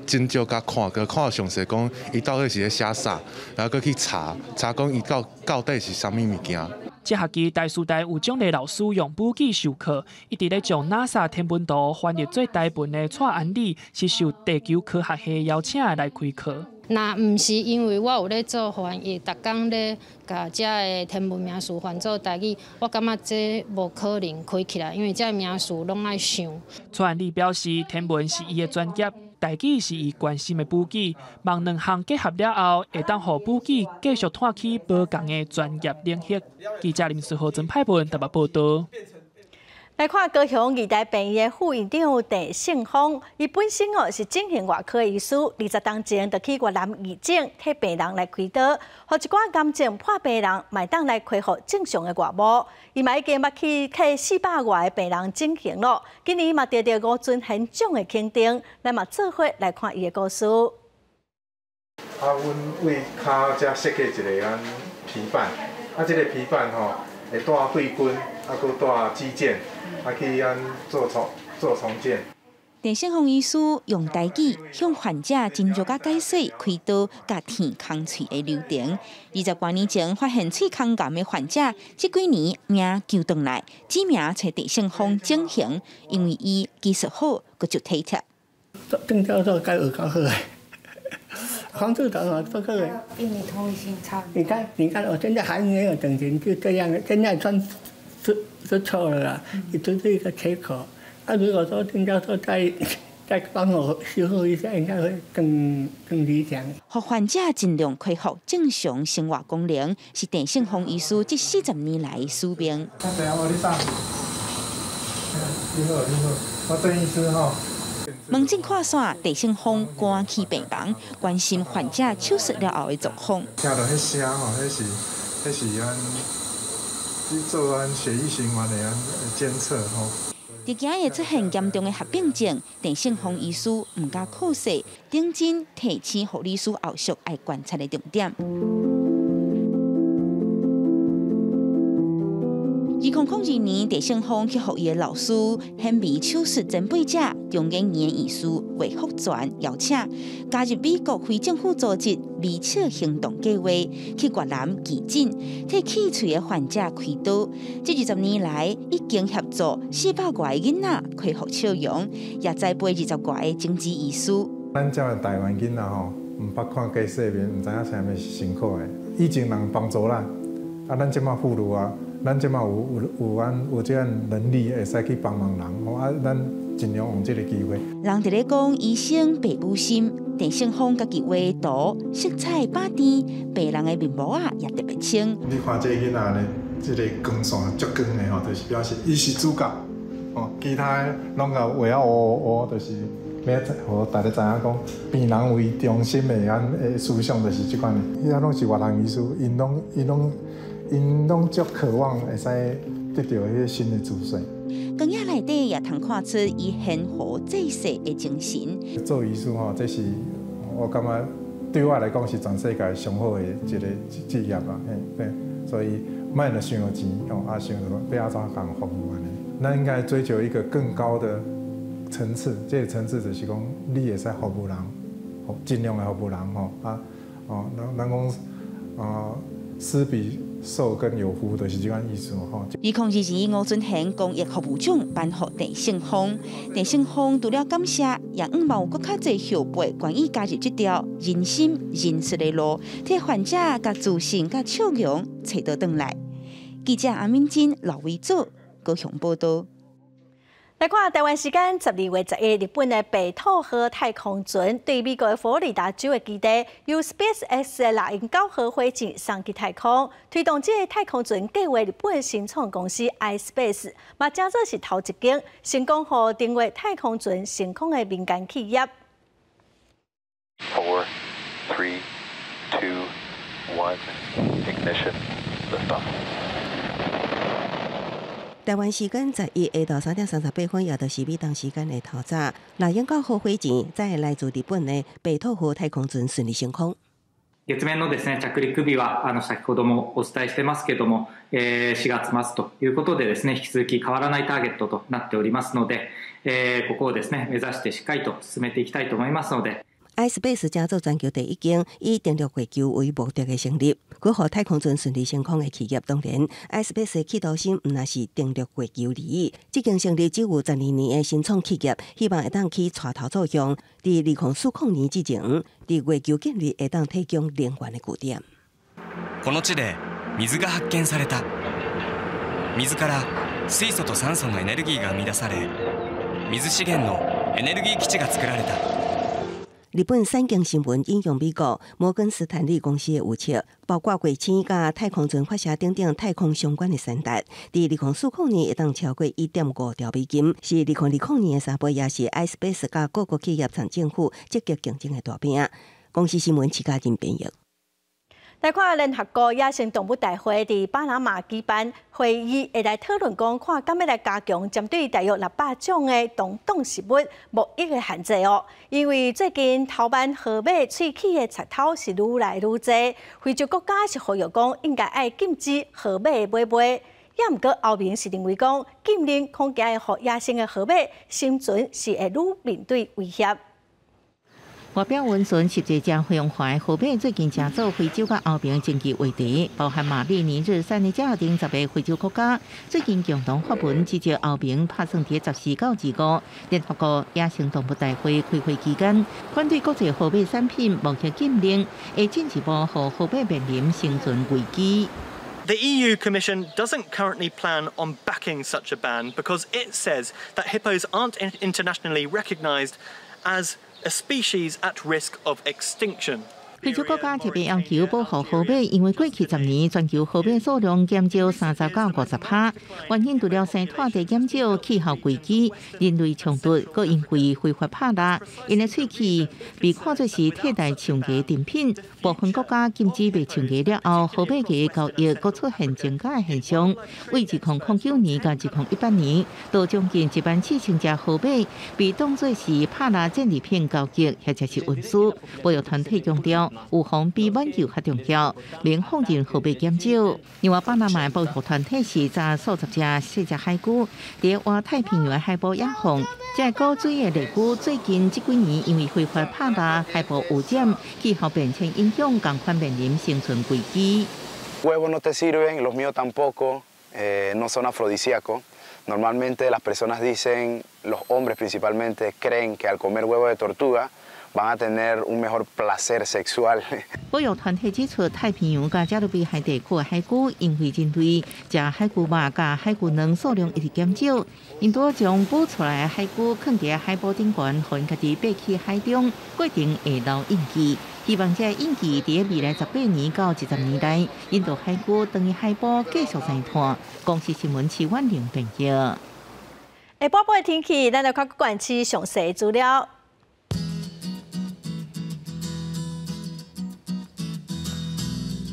Speaker 21: 真少共看，閣看詳細講，伊到底是咧寫啥，然後閣去查查講伊到到底是啥物物件。
Speaker 17: 這學期台師大有獎勵老師用母語授課，一直咧將 NASA 天文圖翻譯做台文的蔡安里是受地球科學系邀請來開課。
Speaker 16: 若毋是因為我有咧做翻譯，逐工咧共遮个天文名詞翻做台語，我感覺這無可能開起來，因為這名詞攏愛想。
Speaker 17: 蔡安里表示，天文是伊的專業。台語是伊關心的母語，望兩項結合了後，會當予母語繼續拓起無仝的專業領域。記者林思豪、曾派文台北報道。
Speaker 1: 來看高雄義大病院的副院長鄭勝峰，伊本身哦是整形外科醫師，20冬前就去越南義診替病人來開刀，予一寡癌症破病人嘛會當來恢復正常的外貌。伊嘛已經捌去替400外个病人整形咯，今年嘛得著吳尊賢獎的肯定，咱嘛做伙來看伊的故事。
Speaker 22: 啊，阮為跤遮設計一個按皮瓣，啊，這個皮瓣吼會帶血筋，啊，閣帶肌腱。啊，去按做重做重建。
Speaker 25: 鄭勝峰醫師用台語向患者斟酌佮解說開刀佮填空喙的流程。20多年前發現喙空癌的患者，這幾年命救轉來，指名揣鄭勝峰整形，因為伊技術好，閣足體貼。
Speaker 28: 鄭教授該學較好的，黃處長啊，這個。
Speaker 29: 病理同性差。
Speaker 28: 你看，你看，我現在還沒有整形，就這樣，現在算是是錯了啦，也就是一個切口。啊，如果說鄭教授再幫我修復一下，應該會更理想。
Speaker 25: 予患者盡量恢復正常生活功能，是鄭勝峰醫師這40年來的使命。
Speaker 22: 你好，你好，我鄭醫師吼。
Speaker 25: 門診看煞，鄭勝峰趕去病房，關心患者手術了後的狀況。
Speaker 22: 聽著彼聲吼，彼是彼是按去做按血液循環的按監測吼。
Speaker 25: 佇驚會出現嚴重的合併症，鄭勝峰醫師毋敢忽視，認真提醒護理師後續愛觀察的重點。2002年，鄭勝峰去予伊的老師顯微手術前輩者中研院院士魏福全邀請，加入美國非政府組織微笑行動計劃，去越南義診，替缺喙的患者開刀。這20年來，已經協助400外个囡仔恢復笑容，也栽培20外个種子醫師。
Speaker 22: 咱遮的台灣囡仔吼，毋捌看過世面，毋知影啥物是辛苦的。以前人幫助咱，啊，咱這馬富裕啊。咱這馬有有按有這樣能力，會使去幫忙人，啊，咱盡量用這個機會。
Speaker 25: 人佇咧講醫生爸母心，鄭勝峰家己畫圖，色彩百甜，病人的面膜仔也特別清。
Speaker 22: 你看這個囡仔呢，這個光線足光的吼，就是表示伊是主角，哦，其他的攏共畫啊烏烏烏，就是欲予大家知影講，病人為中心的按的思想就是這款的。遐攏是越南醫師，𪜶攏足渴望會使得著彼個新的資訊。
Speaker 25: 光影內底也通看出伊懸壺濟世的精神。
Speaker 22: 做醫師吼，這是我感覺對我來講是全世界上好的一個職業啊，嘿，對，所以莫著想著錢吼，啊想著欲按怎共服務按呢。咱應該追求一個更高的層次，這個層次就是講你會使服務人，盡量來服務人吼，啊，哦，咱講啊，施比受更有福，就是這款意思吼。
Speaker 25: 2022吳尊賢公益服務獎頒予鄭勝峰，鄭勝峰除了感謝，也向望有閣較濟後輩願意加入這條仁心仁術的路，替患者共自信佮笑容揣倒轉來。記者阿敏珍、劉維祖高雄報道。
Speaker 1: 來看台灣時間12月11，日本的白兔號太空船對美國的佛羅里達州的基地，由 SpaceX 的獵鷹9號火箭送去太空，推動這个太空船計劃日本新創公司 iSpace，嘛成做是頭一間成功予登月太空船升空的民間企業。
Speaker 2: Four, three, two, one, ignition, liftoff.
Speaker 4: 台灣時間11下晝3點38分，也就是美東時間的透早，獵鷹9號火箭載來自日本的白兔號太空船順利升空。
Speaker 5: 月面のですね着陸日は先ほどもお伝えしてますけども、4月末ということでですね引き続き変わらないターゲットとなっておりますので、ここをですね目指してしっかりと進めていきたいと思いますので。
Speaker 4: iSpace 成做全球第一間以登陸月球為目的的成立，閣予太空船順利升空的企業。當然，iSpace 的企圖心毋但是登陸月球而已。這間成立只有12年的新創企業，希望會當起帶頭作用，佇2040年之前，佇月球建立會當提供能源的據點。
Speaker 7: この地で水が発見された。水から水素と酸素のエネルギーが生み出され、水資源のエネルギー基地が作られた。
Speaker 4: 日本產經新聞引用美國摩根斯坦利公司的預測，包括衛星佮太空船發射等等太空相關的產值，佇2040年會當超過1.5兆美金，是2020年的3倍，也是 iSpace 佮各國企業和政府積極競爭的大餅。公視新聞徐嘉仁編譯。
Speaker 1: 來看聯合國野生動物大會佇巴拿馬舉辦會議，會來討論講看敢欲來加強針對大約600種的動植物貿易的限制哦。因為最近偷䆀河馬喙齒的賊偷是愈來愈濟，非洲國家是呼籲講應該愛禁止河馬的買賣。也毋過歐盟是認為講禁令恐驚會予野生的河馬生存是會愈面對威脅。
Speaker 6: 外表溫順、實際誠凶悍的河馬最近成做非洲佮歐盟爭議話題，包含馬里、尼日、塞內加爾等10个非洲國家，最近共同發文指責歐盟拍算佇14到25聯合國野生動物大會開會期間，反對國際河馬產品貿易禁令，會進一步予河馬面臨生存危機。
Speaker 8: The EU Commission doesn't currently plan on backing such a ban because it says that hippos aren't internationally recognised as a species at risk of extinction.
Speaker 6: 非洲國家特別要求保護河馬，因為過去10年全球河馬數量減少30到50%，原因除了生態地減少、氣候危機、人類衝突，閣因為非法拍獵，𪜶的喙齒被看作是替代象牙珍品。部分國家禁止賣象牙了後，河馬牙交易閣出現增加的現象。為2009年到2018年，都將近1萬4千隻河馬被當作是拍獵戰利品交易，或者是運輸。保育團體強調，了，预防比挽救較重要，免放任號碼減少。另外，巴拿馬保育團體視察數十隻細隻海龜，佇外太平洋海埔野放。這個高水的麗龜最近這幾年因為非法拍獵、海埔污染、氣候變遷影響，仝款面臨生存危機。
Speaker 9: Huevos no te sirven, los míos tampoco, no son afrodisíacos. Normalmente las personas dicen, los hombres principalmente, creen que al comer huevo de tortuga van a tener un mejor placer sexual.
Speaker 6: 保育團體指出，太平洋佮加勒比海地區的海龜因為人類食海龜肉佮海龜卵數量一直減少，𪜶拄將捕出來的海龜囥佇海埔頂懸，予𪜶家己爬去海中，過程會留印記。希望這个印記佇未來18年到20年內，引導海龜轉去海埔繼續再探。公視新聞徐婉玲編譯。
Speaker 1: 下晡晡的天氣，咱來看各縣市詳細資料。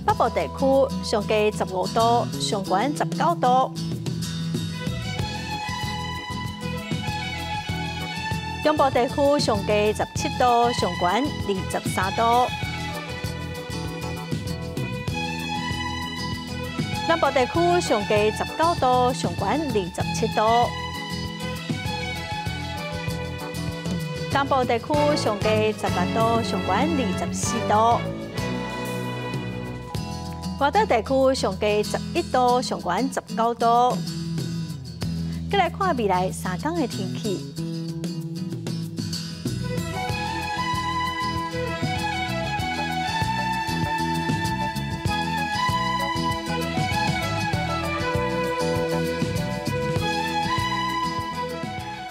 Speaker 1: 北部地區上低15度，上懸19度。中部地區上低17度，上懸23度。南部地區上低19度，上懸27度。東部地區上低18度，上懸24度。外島地區上低11度，上懸19度。再來看未來3天的天氣。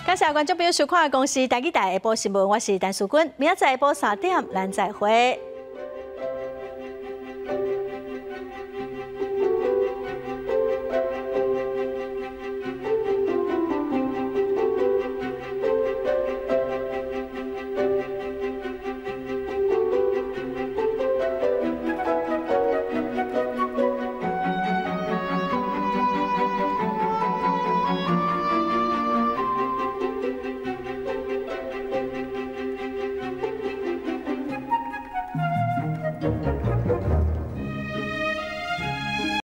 Speaker 1: 感謝觀眾朋友收看《公視台語台下晡新聞》，我是陳淑君，明仔載下晡3點，咱再會。